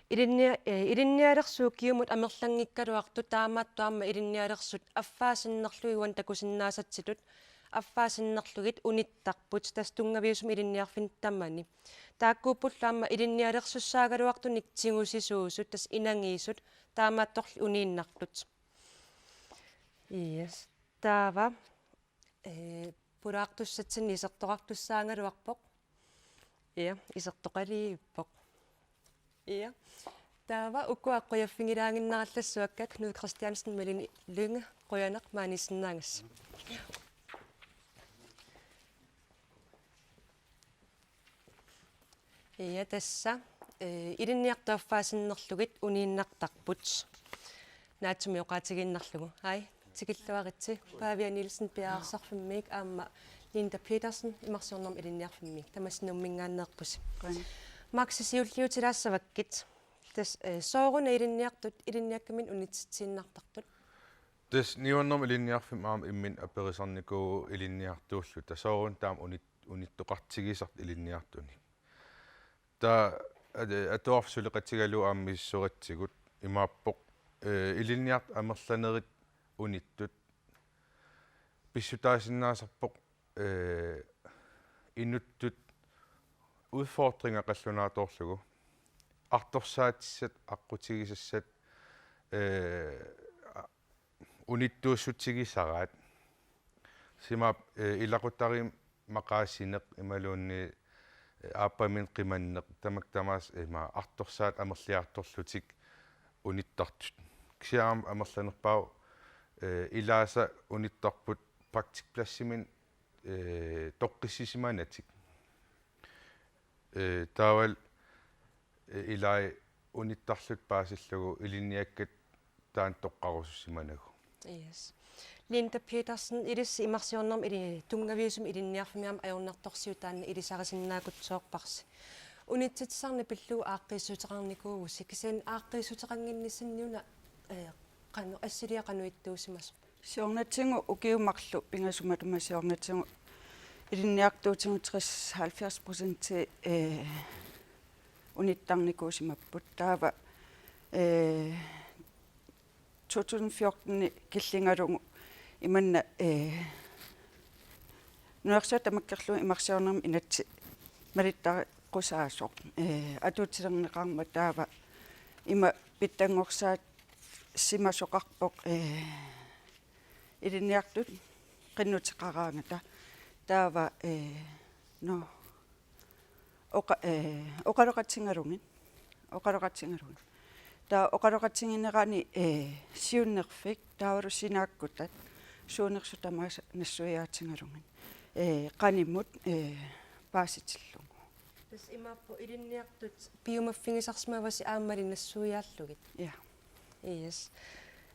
Ilinnia-, eh, ilinnialersuut ukiumut amerlanngikkaluartut taamaattoq aamma ilinnialersut affaa sinnerlugit uani takusinnaasatsitut affaa sinnerlugit unittarput tassa tunngaviusumik ilinniarfinni tamani. Taakkuuppullu aamma ilinnialersussaagaluartunik tigusisuusut tassa inagiisut taamaattorli uniinnartut. Yes. Taava, eh, pulaartussatsinni isertoqartussaagaluarpoq. Ja, isertoqaliippoq. Ja. Taava ukua qujaffigilaannginnarallassuakka, Knud Kristiansen, Malene Lynge, qujanaq maaniissinnaagassi. Ja, tassa, eh, ilinniartut affaa sinnerlugit uniinnartarput. Naatsumik oqaatigiinnarlugu. Hej, tikilluaritsi. Pavia Nielsen, P R-sarfimmiik, aamma Linda Petersen, Imarsiornermut Ilinniarfimmiik. Tamassi Nuumminngaanneerpusi. Qujan. Max, siulliutilaassavakkit. Tassa, eh, sooruna ilinniartut ilinniakkaminnik unitsitsiinnartartut? Tassa Niuernermut Ilinniarfimmi aamma imminut aperisarnikuuvugut ilinniartuulluta sooruna taama unit-, unittoqartigisartut ilinniartunik. Taava at-, atuarfik suleqatigalugu aamma misissoratsigu imaappoq, eh, ilinniartut amerlanerit unittut pissutaasinnaasarpoq, eh, inuttut udfordringer qallunaatoorlugu. Artorsaatissat, aqqutigisassat, eh, a-, unittuussutigisaraat. Tassa imaappoq, eh, ilaqutariit maqaasineq imaluunniit, eh, aappaminnut qimanneq tamakku tamaasa ima artorsaat amerliartorlutik unittartut. Kisianni aamma amerlanerpaavoq, eh, ilaasa unittarput praktikpladsiminnut, eh, toqqissisimanatik. Eh, taavalu, eh, ilai unittarlutik paasillugu ilinniakkat taanna toqqarusussimanagu. Yes. Linda Petersen, ilissi Imarsiornermut ili-, tunngaviusumik ilinniarfimmi aamma ajornartorsiut taanna ilisarisinnaakkutsoorparsi. Unitsitsisarneq pillugu aaqqiissuteqarnikuuvusi, kisianni aaqqiissuteqannginnissinni una, eh, qanoq, assiliaq qanoq ittuusimasoq? Siornatigut ukiut marluk pingasut matuma siornatigut ilinniartuutigut tres halvfjerds procent, eh, unittarnikuusimapput. Taava, eh, to tusind fjorten killingalugu imanna, eh, nunarsuaq tamakkerlugu Imarsiornermut inatsit malittaqqusaasoq, eh, atuutilerneqarmat taava ima pitsanngorsaasimasoqarpoq, eh, ilinniartut qinnuteqaraangata. Taava, eh, no, oqa-, eh, oqaloqatigalugit. Oqaloqatigalugit. Taava oqaloqatiginerani, eh, siunnerfik, taavalu sinaakkutat, suunersut tamaasa nassuiaatigalugit. Eh, qanimut, eh, paasitillugu. Tassa imaappoq ilinniartut piumaffigisarsimavasi aammali nassuiaallugit. Ja. Yes.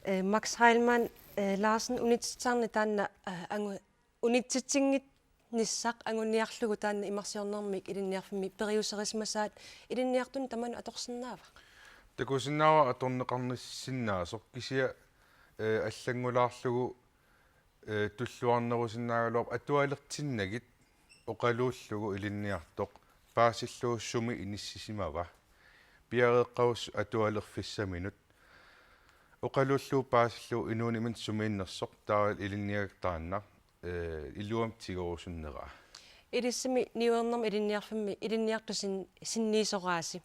Eh, Max Heilmann, eh, Larsen, unitsitsisarneq taanna, eh, angu-, unitsitsinngitsumik anguniarlugu taanna Imarsiornermik Ilinniarfimmi periuserisimasaat ilinniartunut tamanut atorsinnaava? Takusinnaavara atorneqarsinnaasoq kisianni, eh, allanngulaarlugu, eh, tulluarnerusinnaagaluarpoq, atualersinnagit oqaluullugu ilinniartoq paasillugu sumi inissisimava? Piareeqqavusi atualerfissaminut. Oqaluullugu paasillugu inuuniminni sumiinnersoq taavalu ilinniagaq taanna, eh, iluamik tigorusunneraa. Ilissimi niuernermi ilinniarfimmi ilinniartut sin-, sinniisoraasi.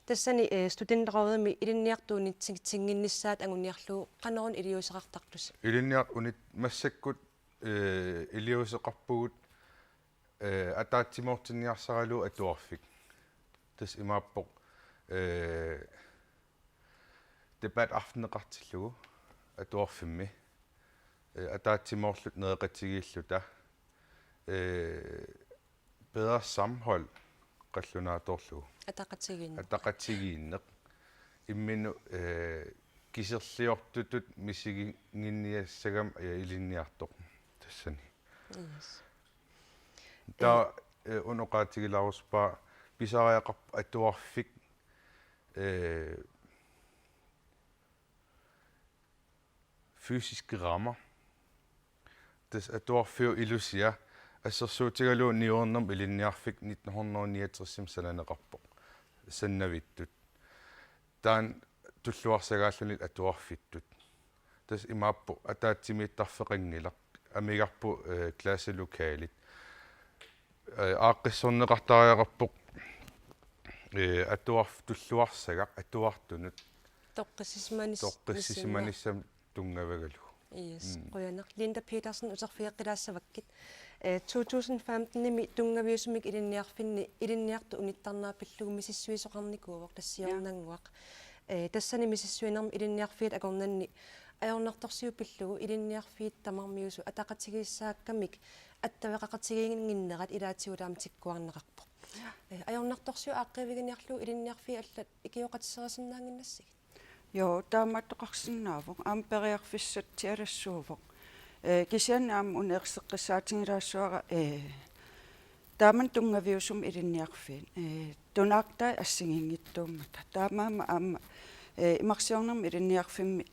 Tassani, eh, studenterrådimi ilinniartut unitsi-, -tinnginnissaat anguniarlugu qanoruna iliuuseqartartusi? Ilinniartut unit-, massakkut, eh, iliuuseqarpugut, eh, ataatsimoortinniarsaralugu atuarfik. Tassa imaappoq, eh, debat afteneqartillugu atuarfimmi. Eh, ataatsimoorluta nereqatigiilluta. Eh, bedre sammenhold qallunaatoorlugu. Ataqatigiinneq. Ataqatigiinneq. Imminut, eh, kiserliortutut misiginnginniassagami, eh, ilinniartoq. Tassani. Yes. Taava, eh, una oqaatigilaarusuppara pisariaqarpoq atuarfik, eh, fysiske rammer. Tassa atuarfiup ilusia assersuutigalugu niuernermi ilinniarfik nitten hundrede niogtresimi sananeqarpoq. Sannavittut. Taanna tulluarsagaalluni atuarfittut. Tassa imaappoq ataatsimiittarfeqanngilaq. Amigarput, eh, klasselokalit. Eh, aaqqissorneqartariaqarpoq, eh, atuarf-, tulluarsagaq atuartunut. Toqqissisimanis-, toqqissisimanissamut tunngavagalugu. Yes, mm, qujanaq. Linda Petersen, uterfigeqqilaassavakkit. Eh, to tusind femten-imi tunngaviusumik ilinniarfinni ilinniartut unittarnerat pillugu misissuisoqarnikuuvoq tassiornannguaq. Ja. Eh, tassani misissuinermi ilinniarfiit akornanni ajornartorsiut pillugu ilinniarfiit tamarmiusut ataqatigiissaakkamik attaveqaqatigiinnginnerat ilaatigut aamma tikkuarneqarpoq. Ja. Eh, ajornartorsiut aaqqiiviginiarlugu ilinniarfiit allat ikioqatitsisinnaannginnassigit? Joo, taamaattoqarsinnaavoq. Aamma periarfissatsialassuuvoq. Eh, kisianni aamma una erseqqissaatigilaassavara, eh, taamani tunngaviusumik ilinniarfiit, eh, tunaartai assigiinngitsuummata. Taamaammat aamma, eh, imarsiornermi ilinniarfimmi,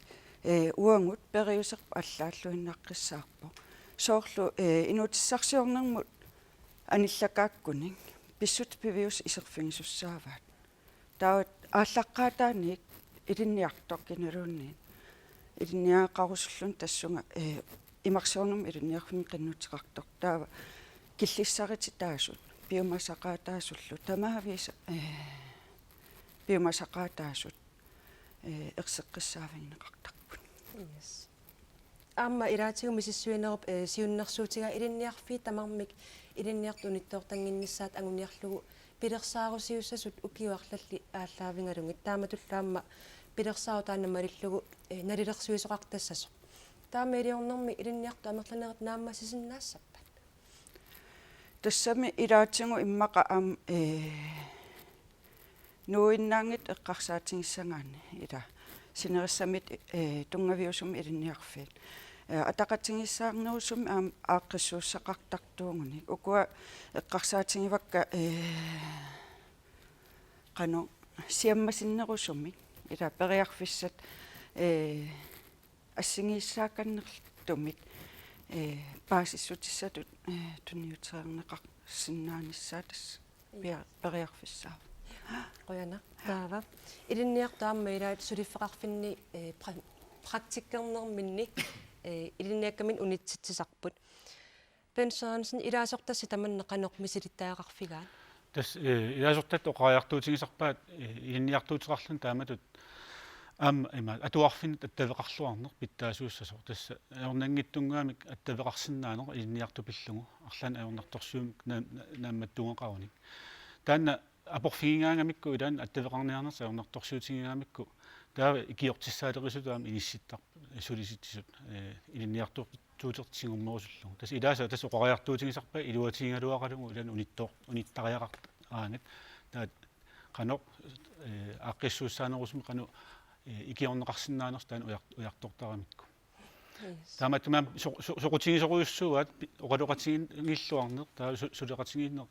eh, uagut periuserput allaalluinnaqqissaarpoq. Soorlu, eh, inuutissarsiornermut anillakaakkunik pissutsit piviusut iserfigisussaavaat. Taava aallaqqaataaniit ilinniartoq kinaluunniit ilinniagaqarusulluni tassunga, eh, imarsiornermi ilinniarfimmi qinnuteqartoq. Taava killissarititaasut piumasaqaataasullu tamaviisa, eh, piumasaqaataasut, eh, erseqqissaavigineqartarput. Yes. Aamma ilaatigut misissuinerup, eh, siunnersuutigaa ilinniarfiit tamarmik ilinniartut unittoortannginnissaat anguniarlugu pilersaarusiussasut ukiut arlallit aallaavigalugit. Taamatullu aamma pilersaarut taanna malillugu, eh, nalilersuisoqartassasoq. Taama iliornermi ilinniartut amerlanerit naammassisinnaassappat? Tassami ilaatigut immaqa aamma, eh, nuuinnaanngitsut eqqarsaatigissagaanni ila sinerissami, eh, tunngaviusumik ilinniarfiit. Eh, ataqatigiissaarnerusumik aamma aaqqissuussaqartartuugunik. Ukua eqqarsaatigivakka, eh, qanoq siammasinnerusumik ila periarfissat, eh, assigiissaakannertumik, eh, paasissutissatut, eh, tunniutereerneqarsinnaanissaa tassa pia-, periarfissaavoq. Qujanaq. Taava ilinniartut aamma ilaat suliffeqarfinni, eh, pra-, praktikkernerminni, eh, ilinniakkaminnik unitsitsisarput. Bent Sørensen, ilaasortassi tamanna qanoq misilittagaqarfigaat? Tassa, eh, ilaasortatta oqariartuutigisarpaat, eh, ilinniartuuteqarluni taamatut aamma ima atuarfinnut attaveqarluarneq pitsaasuussasoq. Tassa ajornanngitsunnguamik attaveqarsinnaaneq ilinniartut pillugu arlaannik ajornartorsiummik na-, na-, naammattuugaqarunik. Taanna aporfigigaangamikku ilaanni attaveqarniarnertik ajornartorsiutigigaangamikku taava ikiortissaalerisuttut aamma inissittarput, eh, sulisitsisut, eh, ilinniartuutertik tigummerusullugu. Tassa ilaasa tassa oqariartuutigisarpaat iluatigigaluaralugu ilaanni unittoor-, unittariaqaraangat. Taava qanoq, eh, aaqqissuussaanerusumik qanoq, eh, ikiorneqarsinnaanersoq taanna ujar-, ujartortaramikku. Yes. Taamaattumik so-, so-, soqutigisorujussuuaat pi-, oqaloqatigiilluarneq, taava su-, suleqatigiinneq,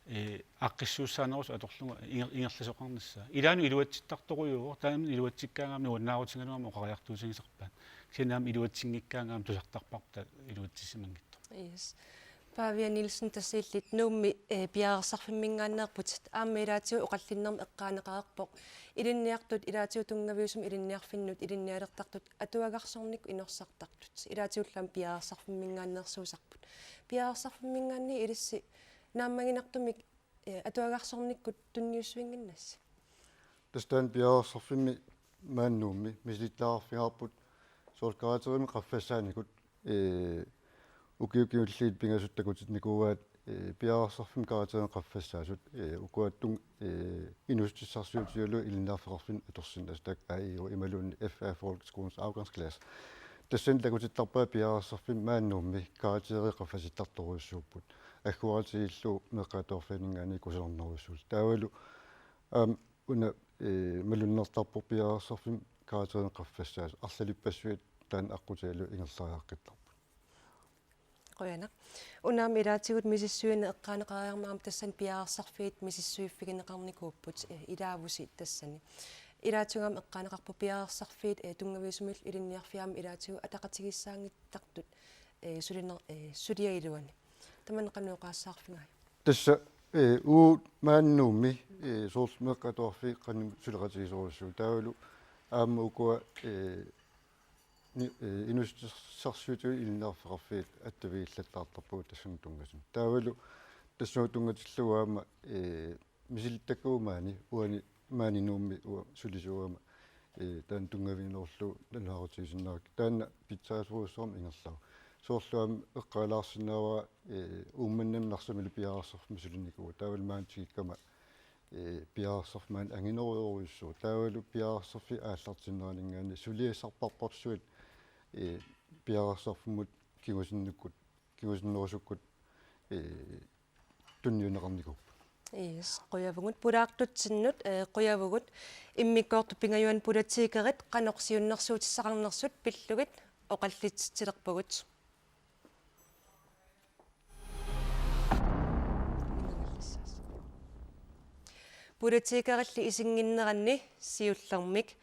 eh, aaqqissuussaanerusoq atorlugu inger-, ingerlasoqarnissaa. Ilaanni iluatsittartorujuuvoq, taanna iluatsikkaangaammat nuannaarutigalugu aamma oqariartuutigisarpaat. Kisianni aamma iluatsinngikkaangaammat tusartarparput taava iluatsissimanngitsoq. Yes. Pavia Nielsen, tassa illit Nuummi, eh, piareersarfimminngaanneerputit, aamma ilaatigut oqallinnermi eqqaaneqareerpoq ilinniartut ilaatigut tunngaviusumik ilinniarfinnut ilinnialertartut atuagarsornikkut inorsartartut. Ilaatigullu aamma piareersarfimminngaanneersuusarput. Piareersarfimminngaanniit ilissi naammaginartumik, eh, atuagarsornikkut tunniussivinnginnassi? Tassa taanna piareersarfimmi maani Nuummi misilittagaqarfigaarput soorlu karakterimik qaffassaanikuupput, ee, ukiut kingulliit pingasut takutinnikuuaat, ee, piareersarfimmi karakterimik qaffassaasut, ee, ukua tun-, ee, inuussutissarsiutigalugu ilinniarfeqarfinnut atorsinnaasaat, taakku A E O imaluunniit F A Folkeskolens afgangsklasse. Tassani takutittarpaat piareersarfimmi maani Nuummi karakterit qaffasittartorujussuupput. Agguaatigillugu meeqqat atuarfianninngaanniit kusanarnerujussuullutik. Taavalu aamma una, ee, malunnartarpoq piareersarfimmi karakterimik qaffassaasut, arlalippassuit taanna aqqutigalugu ingerlariaqqittarput. Qujanaq. Una aamma ilaatigut misissuineq eqqaaneqareermat aamma tassani piareersarfiit misissuiffigineqarnikuupput, ee, ilaavusi tassani. Ilaatigut aamma eqqaaneqarpoq piareersarfiit, ee, tunngaviusumillu ilinniarfiit aamma ilaatigut ataqatigiissaanngittartut, ee, suliner-, ee, suliaq iluani. Tamanna qanoq oqaassaarfigaajuk? Tassa, ee, uagut maani Nuummi, ee, soorlu meeqqat atuarfiit qanoq suleqatigisorujussuuvoq. Taavalu aamma ukua, ee, ni-, ee, inuussutissarsiutigalugu ilinniarfeqarfiit attavigillattaartarpagut tassunga tunngasuni. Taavalu tassunga tunngatillugu aamma, ee, misilittakkavut maani, uani maani Nuummi uanga sulisuugama, ee, taanna tunngaviginerullugu nalunaarutigisinnaagakkit. Taanna pitsaasorujussuarmik ingerlavoq. Soorlu aamma eqqaalaarsinnaavara, ee, Uummannami Narsamilu piareersarfimmi sulinikuuvoq. Taavalu maani tikikkama, ee, piareersarfik maani anginerujorujussuuvoq. Taavalu piareersarfiit aallartinneraninngaanniit suliassarparparsuit, ee, piareersarfimmut kingusinnukkut, kingusinnerusukkut, ee, tunniunneqarnikuupput. Yes, qujavugut pulaartutsinnut, ee, qujavugut immikkoortut pingajuanni politikerit qanoq siunnersuutissaqarnersut pillugit oqallitsitsilerpugut. Politikerilli isinnginneranni siullermik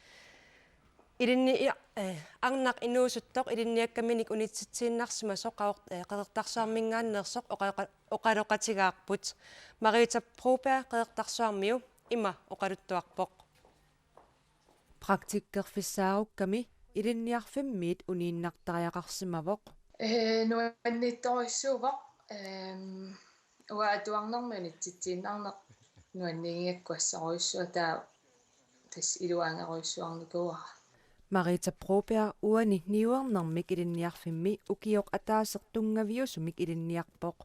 ilinni-, eh, arnaq inuusuttoq ilinniakkaminik unitsitsiinnarsimasoq Qaqor-, eh, Qeqertarsuarminngaanneersoq oqa-, oqaloqatigaarput. Marita Broberg Qeqertarsuarmiu ima oqaluttuarpoq. Praktikkerfissaarukkami ilinniarfimmiit uniinnartariaqarsimavoq. Ee, nuannittorujussuuvoq, ehm, uanga atuarnermik unitsitsiinnarneq nuanniigigakku assorujussuaq, taava tassa iluaagerujussuarnikuuara. Marita Broberg uani niuernermik ilinniarfimmi ukioq ataaseq tunngaviusumik ilinniarpoq.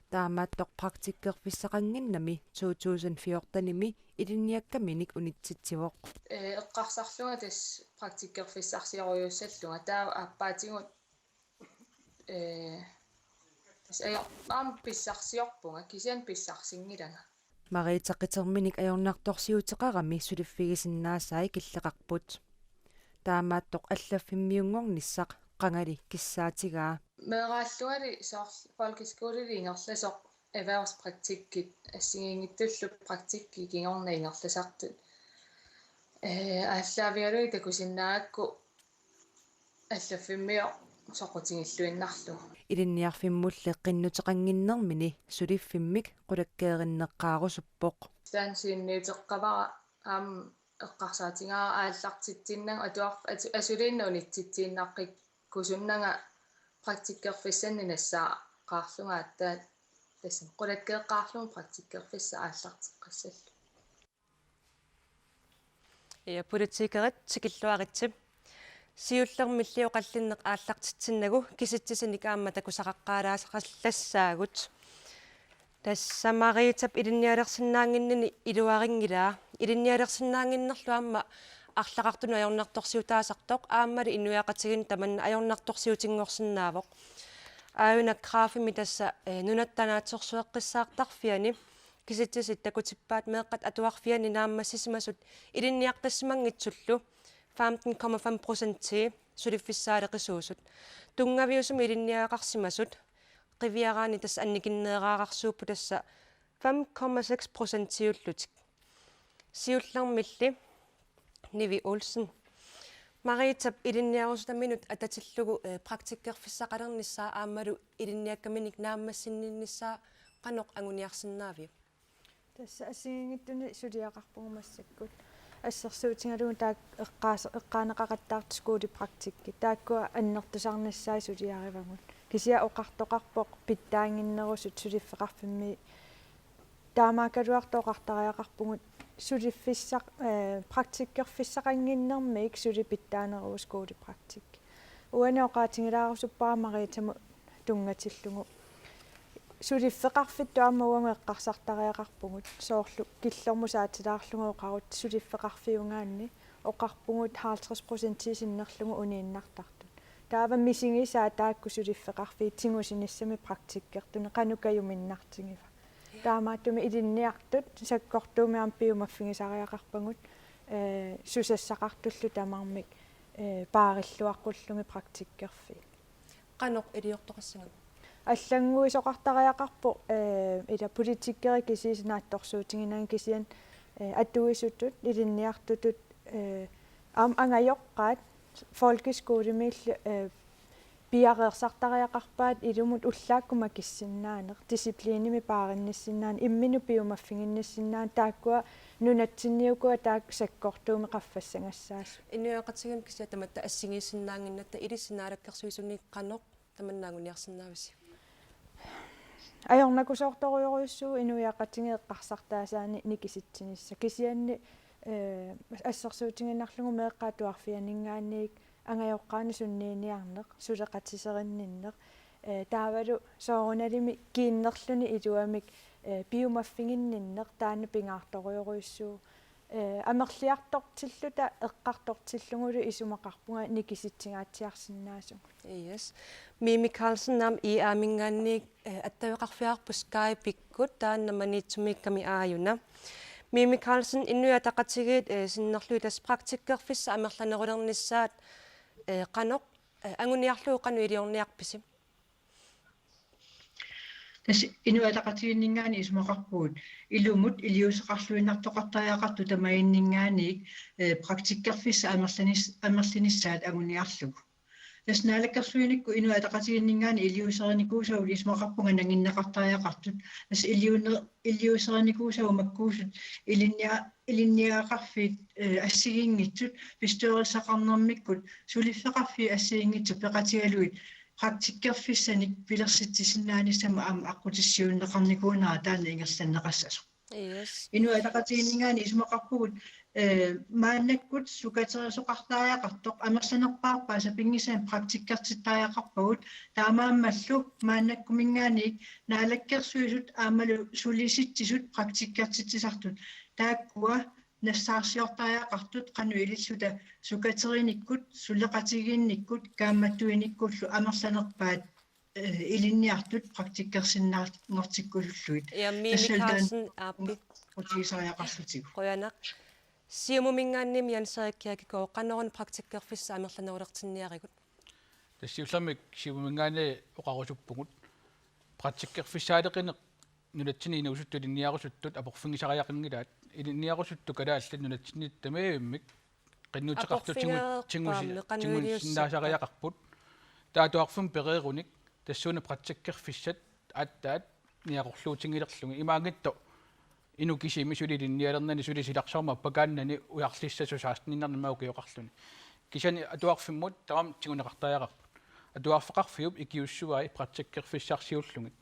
Taamaattoq praktikkerfissaqannginnami to tusind fjortenimi ilinniakkaminik unitsitsivoq. Ee, eqqarsarlunga tassa praktikkerfissarsiorujussuullunga. Taava aappaatigut, ee, tassa ajor-, aamma pissarsiorpunga, kisianni pissarsinngilanga. Marita qiterminik ajornartorsiuteqarami suliffigisinnaasai killeqarput. Taamaattoq allaffimmiunngornissaq qangali kissaatigaa. Meeraallungali soorlu folkeskoleli ingerlasoq erhvervspraktikkit assigiinngitsullu praktikkit kingorna ingerlasartut. Ee, aallaavigalugit takusinnaagakku allaffimmiu soqutigilluinnarlugu. Ilinniarfimmulli qinnuteqannginnermini suliffimmik qulakkeerinneqqaarusuppoq. Taanna siunniuteqqavara aamma eqqarsaatigaara aallartitsinnagu atuar-, atu-, asuliinnaq unitsitsiinnaqqikkusunnanga praktikkerfissannik nassaaqaarlunga aatsaat tassami qulakkeeqqaarlugu praktikkerfissaq aallarteqqissallugu. Ja, politikerit tikilluaritsi. Siullermilli oqallinneq aallartitsinnagu kisitsisinik aamma takusaqaqqaalaasaqallassaagut. Tassa Maritap ilinnialersinnaannginnini iluarinngilaa. Ilinnialersinnaannginnerlu aamma arlaqartunut ajornartorsiutaasartoq aammali inuiaqatigiinnut tamanna ajornartorsiutinngorsinnaavoq. Aajuna Krafimi tassa, eh, Nunatta Naatsorsueqqissaartarfiani kisitsisit takutippaat meeqqat atuarfianni naammassisimasut ilinniaqqissimanngitsullu femten komma fem procentii suliffissaaleqisuusut. Tunngaviusumik ilinniagaqarsimasut qiviaraanni tassa annikinneeraarsuupput, tassa fem komma seks procentiullutik. Siullermilli Nivi Olsen. Marietap ilinniarusutaminut atatillugu, eh, praktikkerfissaqalernissaa aammalu ilinniakkaminik naammassinninnissaa qanoq anguniarsinnaaviuk? Tassa assigiinngitsunik suliaqarpugut massakkut. Assersuutigalugu taakku eqqaas-, eqqaaneqaqattaartut skolepraktikki. Taakkua annertusarnissaat suliarivagut. Kisianni oqartoqarpoq pitsaannginnerusut suliffeqarfimmi. Taamaakkaluartoq oqartariaqarpugut suliffissaq-, eh, praktikkerfissaqannginnermiit suli pitsaaneruvoq skolepraktikki. Uani oqaatigilaarusuppara Marietamut tunngatillugu. Suliffeqarfittut aamma uagut eqqarsartariaqarpugut. Soorlu killormut saatilaarlugu oqarutta suliffeqarfiugaanni oqarpugut halvtreds procentii sinnerlugu uniinnartartut. Taava misigisaat taakku suliffeqarfiit tigusinissamik praktikkertunik qanoq kajuminnartigiva. Taamaattumik ilinniartut sakkortuumik aamma piumaffigisariaqarpagut, eh, susassaqartullu tamarmik, eh, paarilluaqqullutik praktikkerfiit. Qanoq iliortoqassagami? Allannguisoqartariaqarpoq, eh, ila politikerit kisiisa naatsorsuutiginagu kisianni, eh, atuisutut, ilinniartutut, eh, aamma angajoqqaat, folkeskolemiillu, eh, piareersartariaqarpaat ilumut ullaakkut makissinnaaneq, disciplinimik paarinnissinnaaneq, imminut piumaffiginnissinnaaneq, taakkua nunatsinni ukua taakku sakkortuumik qaffassagassaasut. Inuit Ataqatigiinni kisianni tamatta assigiissinnaannginnatta ilissi naalakkersuisuni qanoq tamanna anguniarsinnaavisiuk? Ajornakusoortorujorujussuuvoq inuiaqatigiit eqqarsartaasaannik nikisitsinissaq. Kisianni, eh, assersuutigiinnarlugu meeqqat atuarfianinngaanniit angajoqqaanut sunniiniarneq, suleqatiserinninneq, eh, taavalu soorunalimi kiinnerluni iluamik, eh, piumaffiginninneq taanna pingaartorujorujussuuvoq. Eh, amerliartortilluta eqqartortillugulu isumaqarpunga nikisitsingaatsiarsinnaasugut. Yes. Mimi Karlsen aamma I A-minngaanniit, eh, attaveqarfigaarput Skype-ikkut taanna Maniitsumiikkami aajuna. Mimi Karlsen, Inuit Ataqatigiit, eh, sinnerlugit tassa praktikkerfissat amerlanerulernissaat, eh, qanoq, eh, anguniarlugu qanoq iliorniarpisi? Tassa Inuit Ataqatigiinninngaanniit isumaqarpugut ilumut iliuuseqarluinnartoqartariaqartut tamarminngaanniit, eh, praktikkerfissat amerlanis-, amerlinissaat anguniarlugu. Tassa naalakkersuinikkut Inuit Ataqatigiinninngaanniit iliuuserinikuusavut isumaqarpunga nanginneqartariaqartut. Tassa iliuuner-, iliuuserinikuusavut makkuusut ilinnia-, ilinniagaqarfiit, eh, assigiinngitsut, bestyrelsesaqarnermikkut suliffeqarfiit assigiinngitsut peqatigalugit praktikkerfissanik pilersitsisinnaanissamut aamma aqqutissiuunneqarnikuunera taanna ingerlanneqassasoq. Yes. Inuit Ataqatigiinninngaanniit isumaqarpugut, eh, maannakkut sukaterisoqartariaqartoq amerlanerpaarpaat sapinngisamik praktikkertittariaqarpagut, taamaammallu maannakkuminngaanniit Naalakkersuisut aammalu Sulisitsisut praktikkertitsisartut taakkua nassaarsiortariaqartut qanoq ililluta sukaterinikkut, suleqatigiinnikkut, kaammattuinikkullu amerlanerpaat, eh, ilinniartut praktikkersinnaanngortikkusullugit. Ja, Mimi Tassalu taanna Karlsen, aappi. Qutigisariaqarlutigu. Qujanaq. Siumuminngaanniit Jens Erik Kirkegaard, qanoruna praktikkerfissat amerlanerulertinniarigut? Tassa siullermik Siumuminngaanniit oqarusuppugut. Praktikkerfissaaleqineq nunatsinni inuusuttut ilinniarusuttut aporfigisariaqanngilaat. Ilinniarusuttut kalaallit nunatsinni tamarmik qinnuteqartut tingu-, Aporfigereerpaammi, tingu-, qanoq iliussappat? Tingusinnaasariaqarput. Taava atuarfimmi pereerunik tassuuna praktikkerfissat aatsaat niaqorluutigilerlugit. Imaanngitsoq inuk kisimi suli ilinnialernani suli silarsuarmi appakaannani ujarlissasut seksteniinnarnik ukioqarluni. Kisianni atuarfimmut tamarmik tiguneqartariaqarput. Atuarfeqarfiup ikiussuvai praktikkerfissarsiullugit.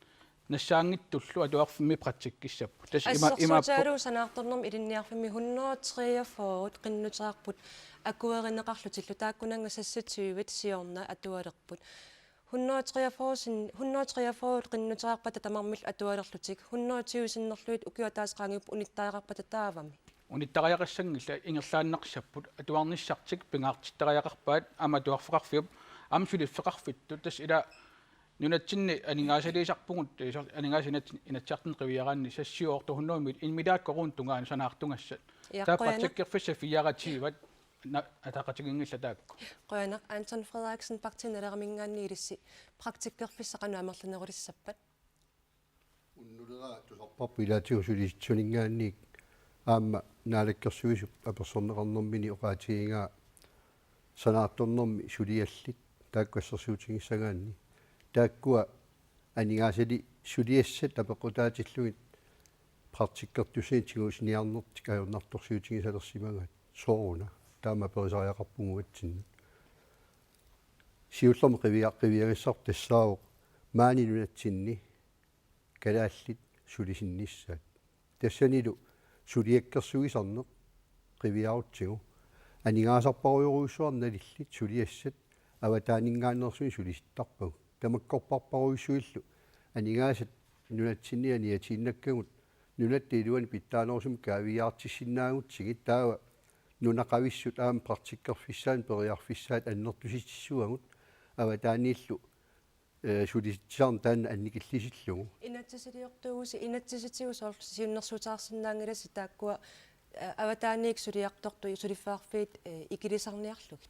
Nassaanngitsullu atuarfimmi praktikkissapput. Tassa ima-, imaappoq. Assersuutigalugu sanaartornermut ilinniarfimmi hundrede treogfyrre qinnuteqarput akuerineqarlutillu, taakkunannga seksogtyve siorna atualerput. Hundrede treogfyrre sin-, hundrede treogfyrre qinnuteqarpata tamarmillu atualerlutik, hundrede tyve sinnerlugit ukiup ataaseq qaangiuppat unittariaqarpata taavami? Unittariaqassanngillat, ingerlaannarsapput, atuarnissartik pingaartittariaqarpaat, aamma atuarfeqarfiup, aamma suliffeqarfittut, tassa ila nunatsinni aningaasaliisarpugut, eh, soor-, aningaasat inat-, Inatsisartuni qiviaraanni seksogtyve to hundrede mil-, immilaakkoruun tungaanut sanaartugassat. Ja, taava qujanaq. Praktikkerfissat fireogtyve na-, ataqatigiinngillat taakku. Qujanaq. Anton Frederiksen, Partii Naleraminngaanniit ilissi praktikkerfissat qanoq amerlanerulissappat? Unnuleraat tusarparput ilaatigut Sulisitsisuninngaanniit aamma Naalakkersuisup apersorneqarnermini oqaatigigaa sanaartornermi suliallit taakku assersuutigissagaanni. Taakkua aningaasaliit suliassat apeqqutaatillugit praktikkertussanik tigusiniarnertik ajornartorsiutigisalersimagaat. Sooruna? Taama aperisariaqarpunga uatsinnut. Siullermik qivia-, qiviarissarput tassaavoq maani nunatsinni kalaallit sulisinnissaat. Tassanilu suliakkersuisarneq qiviarutsigu aningaasarparujorujussuarnik nalillit suliassat avataaninngaanneersunik sulisittarpagut. Tamakkorparparujussuillu aningaasat nunatsinni aniatiinnakkagut nunatta iluani pitsaanerusumik kaaviiaartissinnaagutsigit, taava nunaqavissut aamma praktikkerfissaanut periarfissaat annertusissavagut avataaniillu, eh, sulisitsisarneq taanna annikillisillugu. Inatsisiliortuugusi, inatsisitigut soorlu siunnersuutaarsinnaanngilassi taakkua, eh, avataaniit suliartortut suliffeqarfiit, eh, ikilisarniarlugit?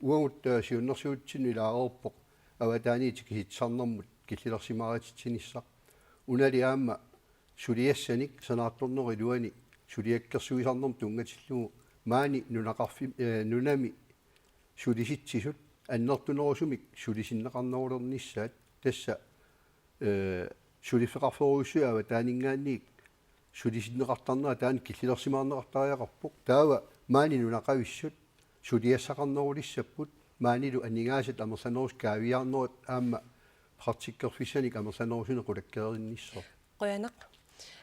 Uagut, eh, siunnersuutitsinnut ilaareerpoq avataaniit tikisitsisarnermut killilersimaartitsinissaq. Unali aamma suliassanik sanaartornerup iluani suliakkersuisarnermut tunngatillugu maani nunaqarfi-, eh, nunami sulisitsisut annertunerusumik sulisinneqarnerulernissaat, tassa, eh, suliffeqarferujussuit avataaninngaanniit sulisinneqartarnera taanna killilersimaarneqartariaqarpoq. Taava maani nunaqavissut suliassaqarnerulissapput, maanilu aningaasat amerlanerusut kaaviiaarnerat aamma praktikkerfissanik amerlanerusunik qulakkeerinnissaat. Qujanaq.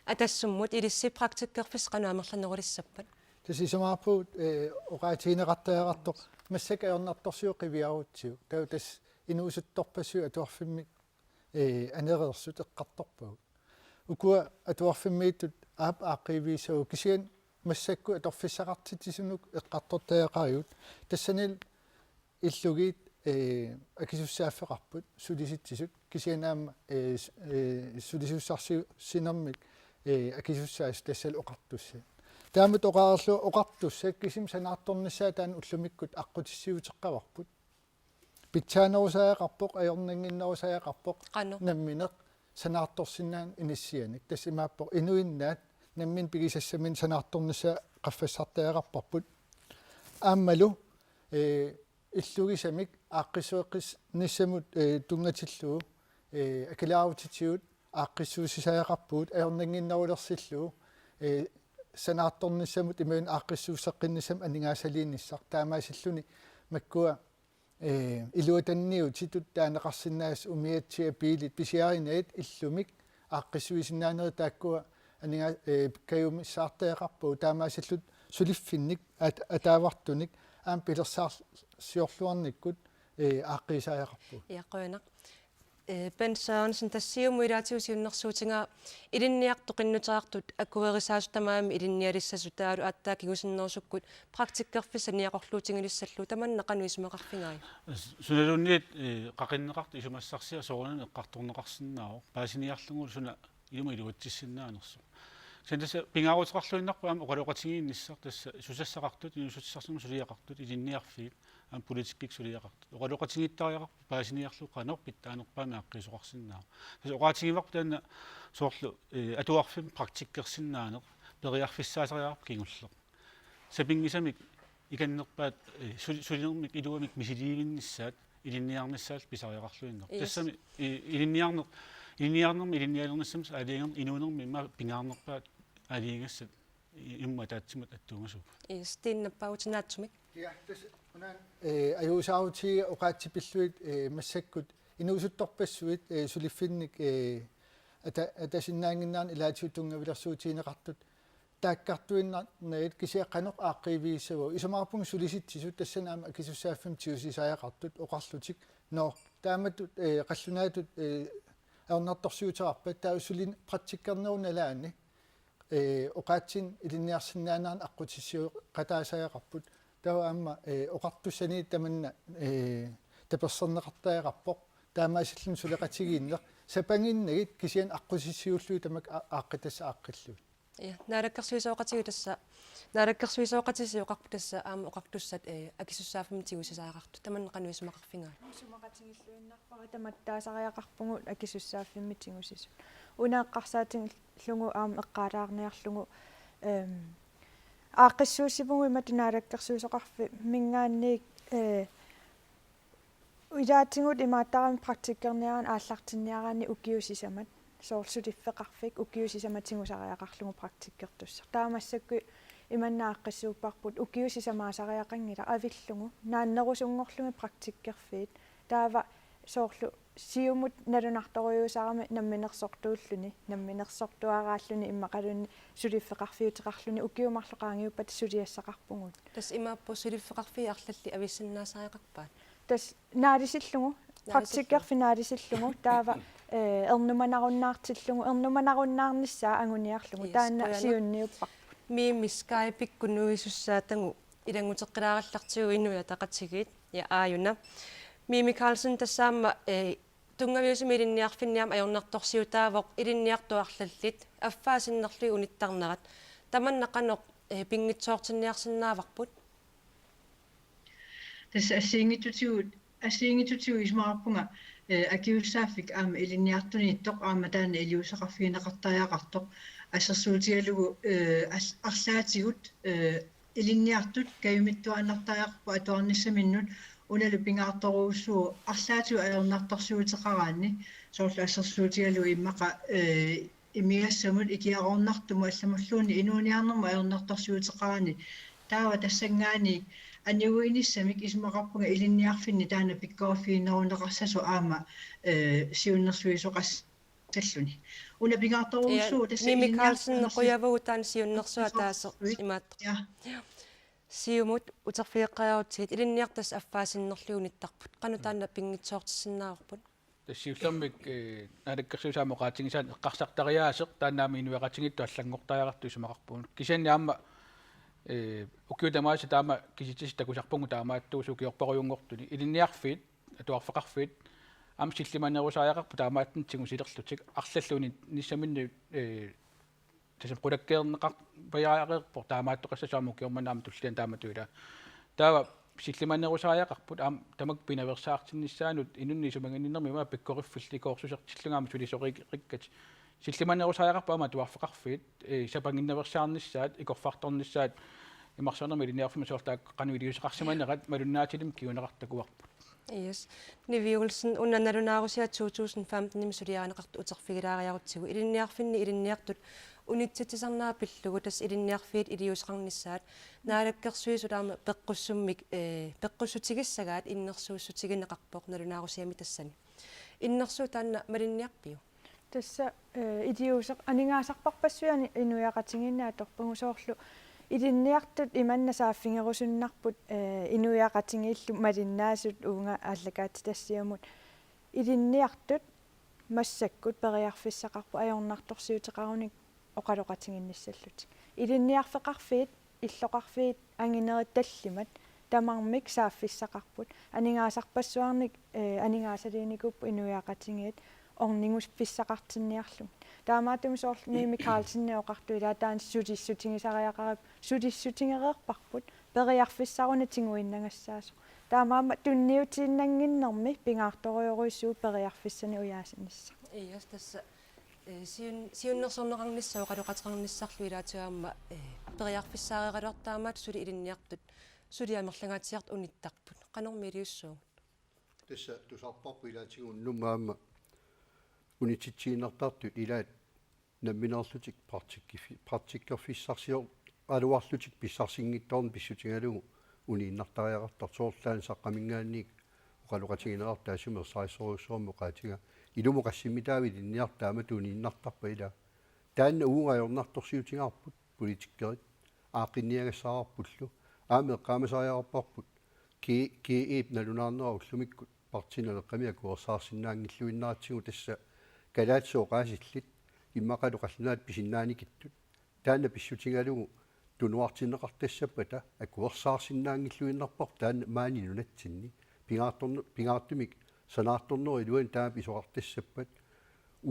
Atassummut ilissi praktikkerfissat qanoq amerlanerulissappat? Tassa isumaqarpugut, eh, oqaatigineqartariaqartoq massakkut ajornartorsiut qiviarutsigu. Taava tassa inuusuttorpassuit atuarfimmik, eh, anereersut eqqartorpagut. Ukua atuarfimmiittut aap aaqqiivigissagut, kisianni massakkut atorfissaqartitsisunut eqqartortariaqarigut. Tassanilu illugiit, eh, akisussaaffeqarput, sulisitsisut, kisianni aamma, eh, s-, eh, sulisussarsiuussinermik, eh, akisussaasut, tassalu oqartussat. Taamatut oqarlu oqartussat kisimik sanaartornissaat taanna ullumikkut aqqutissiuuteqqavarput. Pitsaanerusariaqarpoq, ajornannginnerusariaqarpoq. Qanoq? Nammineq sanaartorsinnaaneq inissianik. Tassa imaappoq inuinnaat nammineq pigisassaminnik sanaartornissaat qaffassartariaqarparput. Aammalu, eh, illugisamik aaqqissueqqissinnissamut, eh, tunngatillugu, eh, akileraarutitigut aaqqissuussisariaqarpugut, ajornannginnerulersillugu, eh, sanaartornissamut imaluunniit aaqqissuusseqqinnissamut aningaasaliinissaq, taamaasilluni makkua, eh, iluatanniutitut taaneqarsinnaasut, umiatsiat, biilit, pisiarinagit illumik aaqqissuisinnaanerit taakkua aninga-, eh, kajumissaartariaqarpagut, taamaasilluta suliffinnik at-, ataavartunik aamma pilersaarsiorluarnikkut, eh, aaqqiisariaqarpugut. Ja, qujanaq. Eh, Bent Sørensen, tassa Siumut ilaatigut siunnersuutigaa ilinniartut qinnuteqartut akuerisaasut tamarmik ilinnialissasut, taavalu aatsaat kingusinnerusukkut praktikkerfissaq niaqorluutigilissallugu, tamanna qanoq isumaqarfigai? Sunaluunniit, eh, qaqinneqartut isumassarsiat soorunami eqqartorneqarsinnaavoq, paasiniarlugu suna ilumut iluatsissinnaanersoq. Kisianni tassa pingaaruteqarluinnarpoq aamma oqaloqatigiinnissaq, tassa susassaqartut, inuussutissarsiornermut suliaqartut, ilinniarfiit, aamma politikkikkut suliaqartut. Oqaloqatigiittariaqarpoq paasiniarlugu qanoq pitsaanerpaamik aaqqiisoqarsinnaava. Tassa oqaatigivarput taanna soorlu, eh, atuarfimmi praktikkersinnaaneq periarfissaasariaqarpoq kingulleq. Sapinngisamik ikinnerpaat, eh, su-, sulinermik iluamik misiliivinnissaat ilinniarnissaat pisariaqarluinnarpoq. Yes. Tassami, eh, ilinniarneq, ilinniarnermi ilinnialernissamut aalajangerneq inuunermi immaqa pingaarnerpaat aalajangigassat i-, immut ataatsimut attuungasuupput. Yes, Steen, nappaagutinaatsumik. Ja, tassa una, eh, ajuusaarutigiga oqaatsip pillugit, eh, massakkut inuusuttorpassuit, eh, suliffinnik, eh, ata-, atasinnaannginnerani ilaatigut tunngavilersuutigineqartut taakkartuinnarnagit, kisianni qanoq aaqqiivigissavagut. Isumaqarpunga sulisitsisut, tassani aamma akisussaaffimmi tigusisariaqartut oqarlutik: Nå, taamatut, eh, qallunaatut, eh, ajornartorsiuteqarpat, taava suli praktikkernerup nalaani, eh, oqaatsinik ilinniarsinnaanerannut aqqutissiueqataasariaqarput. Taava aamma, eh, oqartussaniit tamanna, eh, taperserneqartariaqarpoq. Taamaasilluni suleqatigiinneq sapanginnagit, kisianni aqqutissiuullugit tamakku a-, aaqqitassat aaqqillugit. Ja, naalakkersuisooqatigiit tassa, naalakkersuisooqatigiit oqarput tassa aamma oqartussat, eh, akisussaaffimmik tigusisariaqartut. Tamanna qanoq isumaqarfigai? Isumaqatigilluinnarpara, tamattaasariaqarpugut akisussaaffimmik tigusisut. Una eqqarsaatigalugu aamma eqqaalaarniarlugu, ehm, Aaqqissuussivugut imatut naalakkersuisoqarfimminngaanniit, eh, ilaatigut imaattarami praktikkerniaraanni aallartinniaraanni ukiut sisamat, soorlu suliffeqarfik ukiut sisamat tigusariaqarlugu praktikkertussaq. Taava massakkut imanna aaqqissuupparput ukiut sisamaasariaqanngilaq avillugu naannerusunngorlugit praktikkerfiit. Taava soorlu siumut nalunartorujussuusarami namminersortuulluni, namminersortuaraalluni immaqaluunniit suliffeqarfiuteqarluni ukiut marluk qaangiuppata suliassaqarpugut. Tassa imaappoq suliffeqarfiit arlallit avissinnaasariaqarpaat? Tassa naalisillugu, praktikkerfik naalisillugu, taava, eh, ernumanarunnaartillugu, ernumanarunnaarnissaa anguniarlugu, yes, taanna qujanaq. Siunniupparput. Mimi Skype-ikkut nuisussaatagu ilannguteqqilaarallartigu Inuit Ataqatigiit ja aajuna. Mimi Karlsen, tassaamma, eh, tunngaviusumik ilinniarfinni aamma ajornartorsiutaavoq ilinniartut arlallit affaa sinnerlugit unittarnerat. Tamanna qanoq, eh, pinngitsoortinniarsinnaavarput? Tassa assigiinngitsutigut, assigiinngitsutigut isumaqarpunga, eh, akisussaaffik aamma ilinniartuniittoq aamma taanna iliuuseqarfigineqartariaqartoq assersuutigalugu, eh, al-, arlaatigut, eh, ilinniartut kajumittuaannartariaqarput atuarnissaminnut, unalu pingaartorujussuuvoq arlaatigut ajornartorsiuteqaraanni, soorlu assersuutigalugu immaqa, eh, imigassamut ikiaroornartumut allamulluunniit inuuniarnermut ajornartorsiuteqaraanni. Taava tassanngaanniit aniguinissamik isumaqarpunga ilinniarfinni taanna pikkoriffigineruneqarsasoq aamma, eh, siunnersuisoqassalluni. Una pingaartorujussuuvoq, ja, tassa Mimi Karlsen, ilinniartut qujavugut taanna siunnersuaq ataaseq imaattoq. Ja. Siumut uterfigeqqeriarutsigit, ilinniartut tassa affaa sinnerlugit unittarput. Qanoq taanna pinngitsoortissinnaavarput? Tassa siullermik, eh, naalakkersuisut aamma oqaatigisaat eqqarsartariaaseq taanna aamma inuiaqatigiittut allanngortariaqartoq isumaqarpugut. Kisianni aamma, eh, ukiut tamaasa taama kisitsisit takusarpugut taamaattuusut ukiorparujunngortuni. Ilinniarfiit, atuarfeqarfiit aamma sillimanerusariaqarput taamaattunik tigusilerlutik, arlallit uninnissaminnik, eh, tassami qulakkeerneqarpiaareerpoq taamaattoqassasoq aamma ukioq manna aamma tulliani taamatut ilaa. Taava sillimanerusariaqarput aamma tamakku pinaveersaartinnissaannut inunnik isumaginninnermik ima pikkoriffillit ikoorsusertillugit aamma sulisoqikkat. Sillimanerusariaqarput aamma atuarfeqarfiit, eh, sapanginnaveersaarnissaat, ikorfartornissaat, imarsuarnermik ilinniarfimmi soorlu taakku qanoq iliuuseqarsimanerat malunnaatilimmik kinguneqartoq takuarput. Yes. Nivi Olsen, una nalunaarusiaq to tusind femten-imi suliarineqartoq uterfigilaariarutsigu, ilinniarfinni ilinniartut unitsitsisarnerat pillugu, tassa ilinniarfiit iliuuseqarnissaat, naalakkersuisut aamma peqqussummik, eh, peqqussutigissagaat innersuussutigineqarpoq nalunaarusiami tassani. Innersuut taanna malinniarpiuk? Tassa, eh, iliuuseq-, aningaasarpassuit ani-, inuiaqatigiinni atorpagut, soorlu ilinniartut imanna saaffigerusunnarput, eh, inuiaqatigiillu malinnaasut uunga aallakaatitassiamut. Ilinniartut massakkut periarfissaqarput ajornartorsiuteqarunik oqaloqatiginnissallutik. Ilinniarfeqarfiit, illoqarfiit anginerit tallimat tamarmik saaffissaqarput. Aningaasarpassuarnik, eh, aningaasaliinikuupput inuiaqatigiit orniguffissaqartinniarlugit. Taamaattumik soorlu Mimi Karlsenip oqartoq ilaa taanna sulissutigisariaqarpoq, sulissutigereerparput, periarfissaq una tiguinnagassaasoq. Taamaammat tunniutiinnannginnermi pingaartorujorujussuuvoq periarfissanik ujaasinissaq. Ias, tassa, eh, siun-, siunnersorneqarnissaq oqaloqateqarnissarlu ilaatigut aamma, eh, periarfissaareeraluartoq taamaattoq suli ilinniartut suli amerlangaatsiartut unittarput. Qanormi iliussuugut? Tassa tusarparput ilaatigut unnummat aamma unititsiinnartartut ilaat nammineerlutik praktikki-, praktikkerfissarsioraluarlutik pissarsinngitsoornata pissutigalugu uniinnartariaqartartut, soorlu taanna saqqaminngaanniit oqaloqatigineqartoq taassuma ersarissorujussuarmik oqaatigaa. Ilumut qassimmitaava ilinniartut taamatut uniinnartarpat ilaa? Taanna uagut ajornartorsiutigaarput politikkerit, aaqqinniagassaraarpullu. Aamma eqqaamasariaqarparput G-, G E-p nalunaarnera ullumikkut partii Naleqqami akuersaarsinnaanngilluinnaratsigu, tassa kalaallisut oqaasillit immaqalu qallunaatut pisinnaanikittut. Taanna pissutigalugu tunuartinneqartassappata akuersaarsinnaanngilluinnarparput taanna maani nunatsinni. Pingaartorne-, pingaartumik sanaartornerup iluani taama pisoqartassappat.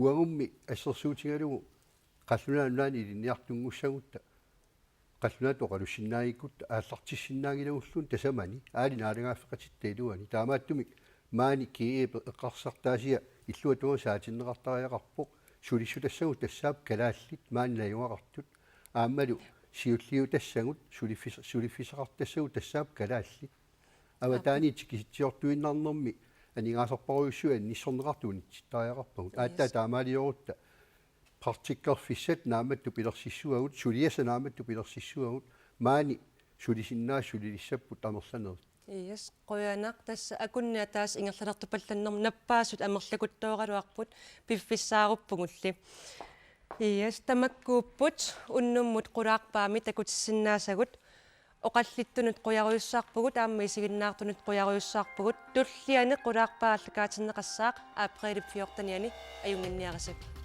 Uagummi assersuutigalugu Qallunaat Nunaanni ilinniartunngussagutta, qallunaatut oqalussinnaagutta aallartissinnaanngilagulluunniit tasamani, aali naalagaaffeqatitta iluani. Taamaattumik maani G E-p eqqarsartaasia illuatungaa saatinneqartariaqarpoq, sulissutassagut tassaapput kalaallit maani najugaqartut. Aammalu siulliutassagut suliffis-, suliffissaqartassagut tassaapput kalaallit. Avataaniit tikisitsiortuinnarnermi aningaasarparujussuit annissorneqartut unitsittariaqarpagut. Yes. Aatsaat taamaaliorutta praktikkerfissat naammattut pilersissavagut, suliassat naammattut pilersissavagut, maani sulisinnaasut sulilissapput amerlanerit. Yes, qujanaq, tassa akunneq ataaseq ingerlalertupallannermut nappaasut amerlakuttoorluarput, piffissaaruppugulli. Yes, tamakkuupput unnummut qulaarpaamik takutissinnaasagut. Oqallittunut qujarujussarpugut aamma isiginnaartunut qujarujussarpugut. Tulliani qulaarpaa aallakaatinneqassaaq aprilip fjortenianni ajunnginniaritsi.